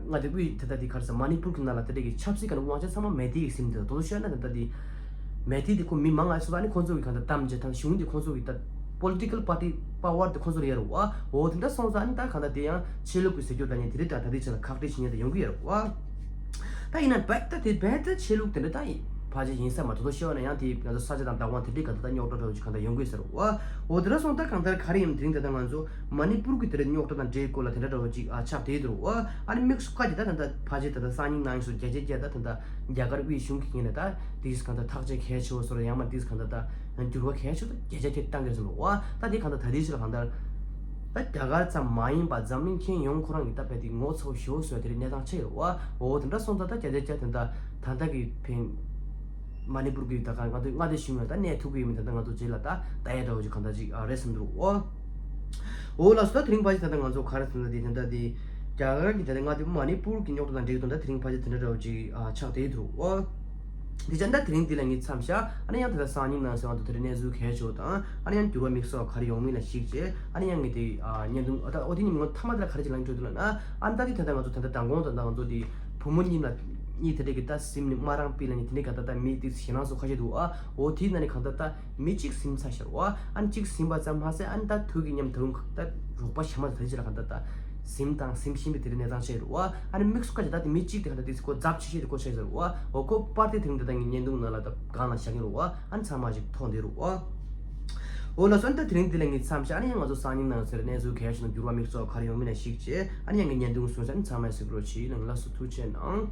མངའ་སྡེ་དབུས་ད་ད་དེ་ག་རེ་ཟེར་མ་ནི་པུར་གི་ནང་ལ་དེ་འདྲ་གི་ཆབ་སྲིད་ཀྱི་དབང་ཆ་ཚང་མ་མེ་ཐི་གི་ཟིན་འདུག་དོ་ཤན་ན་ད་ད་དེ་མེ་ཐི་དེ་ཁོ་མི་མང་ང་སོ་ད་ནི་ཁོ་ཚོ་གི་གང་ལྟར་གཏམ་བྱེད་དང་གཞུང་དེ་ཁོ་ཚོ་གི་ད་པོ་ལི་ཊི་ཀལ་པར་ཊི་པ་ཝར་དེ་ཁོ་ཚོར་ཡོད་རེད་བ། འོ་དེ་འདྲ་སོང་ཙང་ཨ་ནི་ད་གང་ལྟར་དེ་ཡང་ཆོས་ལུགས་ཀྱི་ཟེར་རྒྱུ་ད་ནི་དེ་རིགས་དང་ད་དེ་ཆ་ལ་ཁག་དཀྲི་བྱེད་མཁན་དེ་ཡོང་གི་ཡོད་རེད་བ། ད་ཡིན་ན་རྦད་ད་དེ་རྦད་ད་ཆོས་ལུགས་དེ་འདྲ་ད་ཡིན་ཕལ་ཆེར་ཡིན་ས་མ་རེད། དོ་དོ་ཤི་བ་ན་ཡང་དེ་ང་ཚོ་ས་ཆ་དང་བདག་དབང་དེ་འདྲའི་གང་ལྟར་ད་རྙོག་དྲ་འདྲ་བོ་ཅིག་གང་ལྟར་ཡོང་གི་ཡོད་ས་རེད་བ། འོ་དེ་འདྲ་སོང་ད་གང་ལྟར་ག་རེ་ཡིན་དེ་རིང་ད་ལྟ་ང་ཚོ་མ་ནི་པུར་གི་དེ་འདྲ་རྙོག་དྲ་དང་འབྲེལ་སྐོར་ལ་དེ་འདྲ་འདྲ་བོ་ཅིག་ཨ་ཆགས་བསྡད་འདུག་རེད་བ། ཨ་ནི་དམིགས་སུ་བཀར་གྱི་ད་ད་ལྟ་ཕལ་ཆེར་ད་ལྟ་སང་ཉིན་གནངས་ཉིན་སོགས་བརྒྱ་ཆ་བརྒྱ་ད་ད་ལྟ་རྒྱ་གར་དབུས་གཞུང་གི་ངོས་ནས་ད་དེ་གང་ལྟར་ཐག་གཅོད་གལ་ཆེ་བོ་བཟོ་ར་ཡང་མ་དེ་གང་ལྟར་ད་འགྱུར་བ་གལ་ཆེ་བོ་ད་བརྒྱ་ཆ་བརྒྱ་བཏང་གི་རེད་ཟེར་ལོ་བ། ད་དེ་གང་ལྟར་ད་དེ་ཕྱིར་གང་ལྟར་ད་རྒྱ་གར་ཙམ་མ་ཡིན་པ་འཛམ་གླིང་ཁྱོན་ཡོངས་ཁོ་རང་གི་ད་དཔེ་དེ་ངོ་ཚ་བོ་ཞེ་བོ་བཟོ་ཡ་དེ་རིགས་གནས་སྟངས་ཆགས་ཡོད་རེད་བ། འོ་དེ་འདྲ་སོང་ཙང་ད་བརྒྱ་ཆ་བརྒྱ་ད་ད་ད་ལྟ་གི་ཕན་མ་ནི་པུར་གི་ད་ག་ང་ཚོ་མངའ་སྡེ་གཞུང་ཡང་ད་གནས་ཐུབ་ཀྱི་ཡོད་མེད་ད་ལྟ་ང་ཚོ་རྗེས་ལ་ད་ལྟ་ཡ་འདྲ་བོ་ཅིག་གང་ལྟར་ཅིག་རེད་བསམ་འདུག་འོ། འོ་ལགས་སོ། ད་དེ་རིང་ཕལ་ཆེར་ད་ལྟ་ང་ཚོ་ག་རེ་ཟེར་ན་དེ་ད་ལྟ་དེ་རྒྱ་གར་གྱི་ད་ལྟ་མངའ་སྡེ་མ་ནི་པུར་གྱི་རྙོག་དྲ་དང་འབྲེལ་དོན་ད་དེ་རིང་ཕལ་ཆེར་དེ་འདྲ་འདྲ་བོ་ཅིག་ཨ་ཆགས་བསྡད་འདུག་འོ། དེ་ཅག་ད་དེ་རིང་འདི་ལ་ངས་མཚམས་བཞག་ཨ་ནི་ཡང་ད་ལྟ་སང་ཉིན་གནངས་ཚེ་ང་ཚོ་དེ་རིང་གནས་ཚུལ་གལ་ཆེ་བ་དང་ཨ་ནི་ཡང་འགྱུར་བ་དམིགས་བསལ་བ་ག་རེ་ཡོང་མིན་ལ་གཞིགས་བྱས་ཨ་ནི་ཡང་ངས་དེ་ཨ་བརྙན་ཐུང་ཨ་ད་འོ་དེ་ཉིན་མོ་མཐའ་མ་དེ་ལ་ག་རེ་ཅིག་ལངས་འགྲོ་འདུག་ལབ་ན། ཨ་ནི་ད་དེ་ད་ལྟ་ང་ཚོ་ད་ལྟ་མདང་དགོང་དང་ད་ང་ཚོ་དེ་བུ་མོ་གཉིས་ལ་གཉིས་དེ་འདྲས་ཀྱི་ད་ཟིན་ནས་སྨ་རམ་པི་ལབ་མཁན་དེ་འདྲས་ག་ད་ད་མི་དེ་ཞེད་སྣང་སོགས་ཁ་ཤས་འདུག་ཨ་འོ་དེའི་ནང་ནས་གང་ད་ད། མི་གཅིག་ཟིན་ཚར་ཤག་བ། ཨ་ནི་གཅིག་ཟིན་པ་ཙམ་མ་ཟད་ཨ་ནི་ད་དུས་ཀྱི་མཉམ་དུ་ད་རོགས་པ་ཞན་མ་ད་ཅི་ལ་གང་ད་ད་ཟིན་དང་ཟིན་བཞིན་པའི་དེ་རིང་གནས་སྟངས་ཆགས་ཡོད་རེད་བ། ཨ་ནི་དམིགས་སུ་བཀར་གྱི་ད་དེ་མི་གཅིག་དེ་གང་ད་དེ་ཁོ་ཚབས་ཆེ་ཤོས་དེ་ཁོ་ཆགས་ཡོད་རེད་བ། འོ་ཁོ་པར་དེ་དེ་རིང་ད་ད་ངའི་བརྙན་ཐུང་ནང་ལ་ད་སྒང་ལ་བཞག་གི་རེད་བ། ཨ་ནི་ཚང་མ་ཞིག་མཐོང་བསྡད་རེད་བ། འོ་ལགས་སོ། ཨ་ནི་ད་དེ་རིང་འདི་ལ་ངས་མཚམས་བཞག་ཨ་ནི་ཡང་ང་ཚོ་སང་ཉིན་ནང་ཚེ་རིང་གནས་ཚུལ་གལ་ཆེ་ན་འགྱུར་བ་དམིགས་བསལ་ག་རེ་ཡོང་མིན་ལ་གཞིགས་བྱས་ཨ་ནི་ཡང་ངས་བརྙན་ཐུང་བཟོས་ནས་ཚང་མས་གཟིགས་རོགས་གྱིས། ལགས་སོ། ཐུགས་རྗེ་གནང་།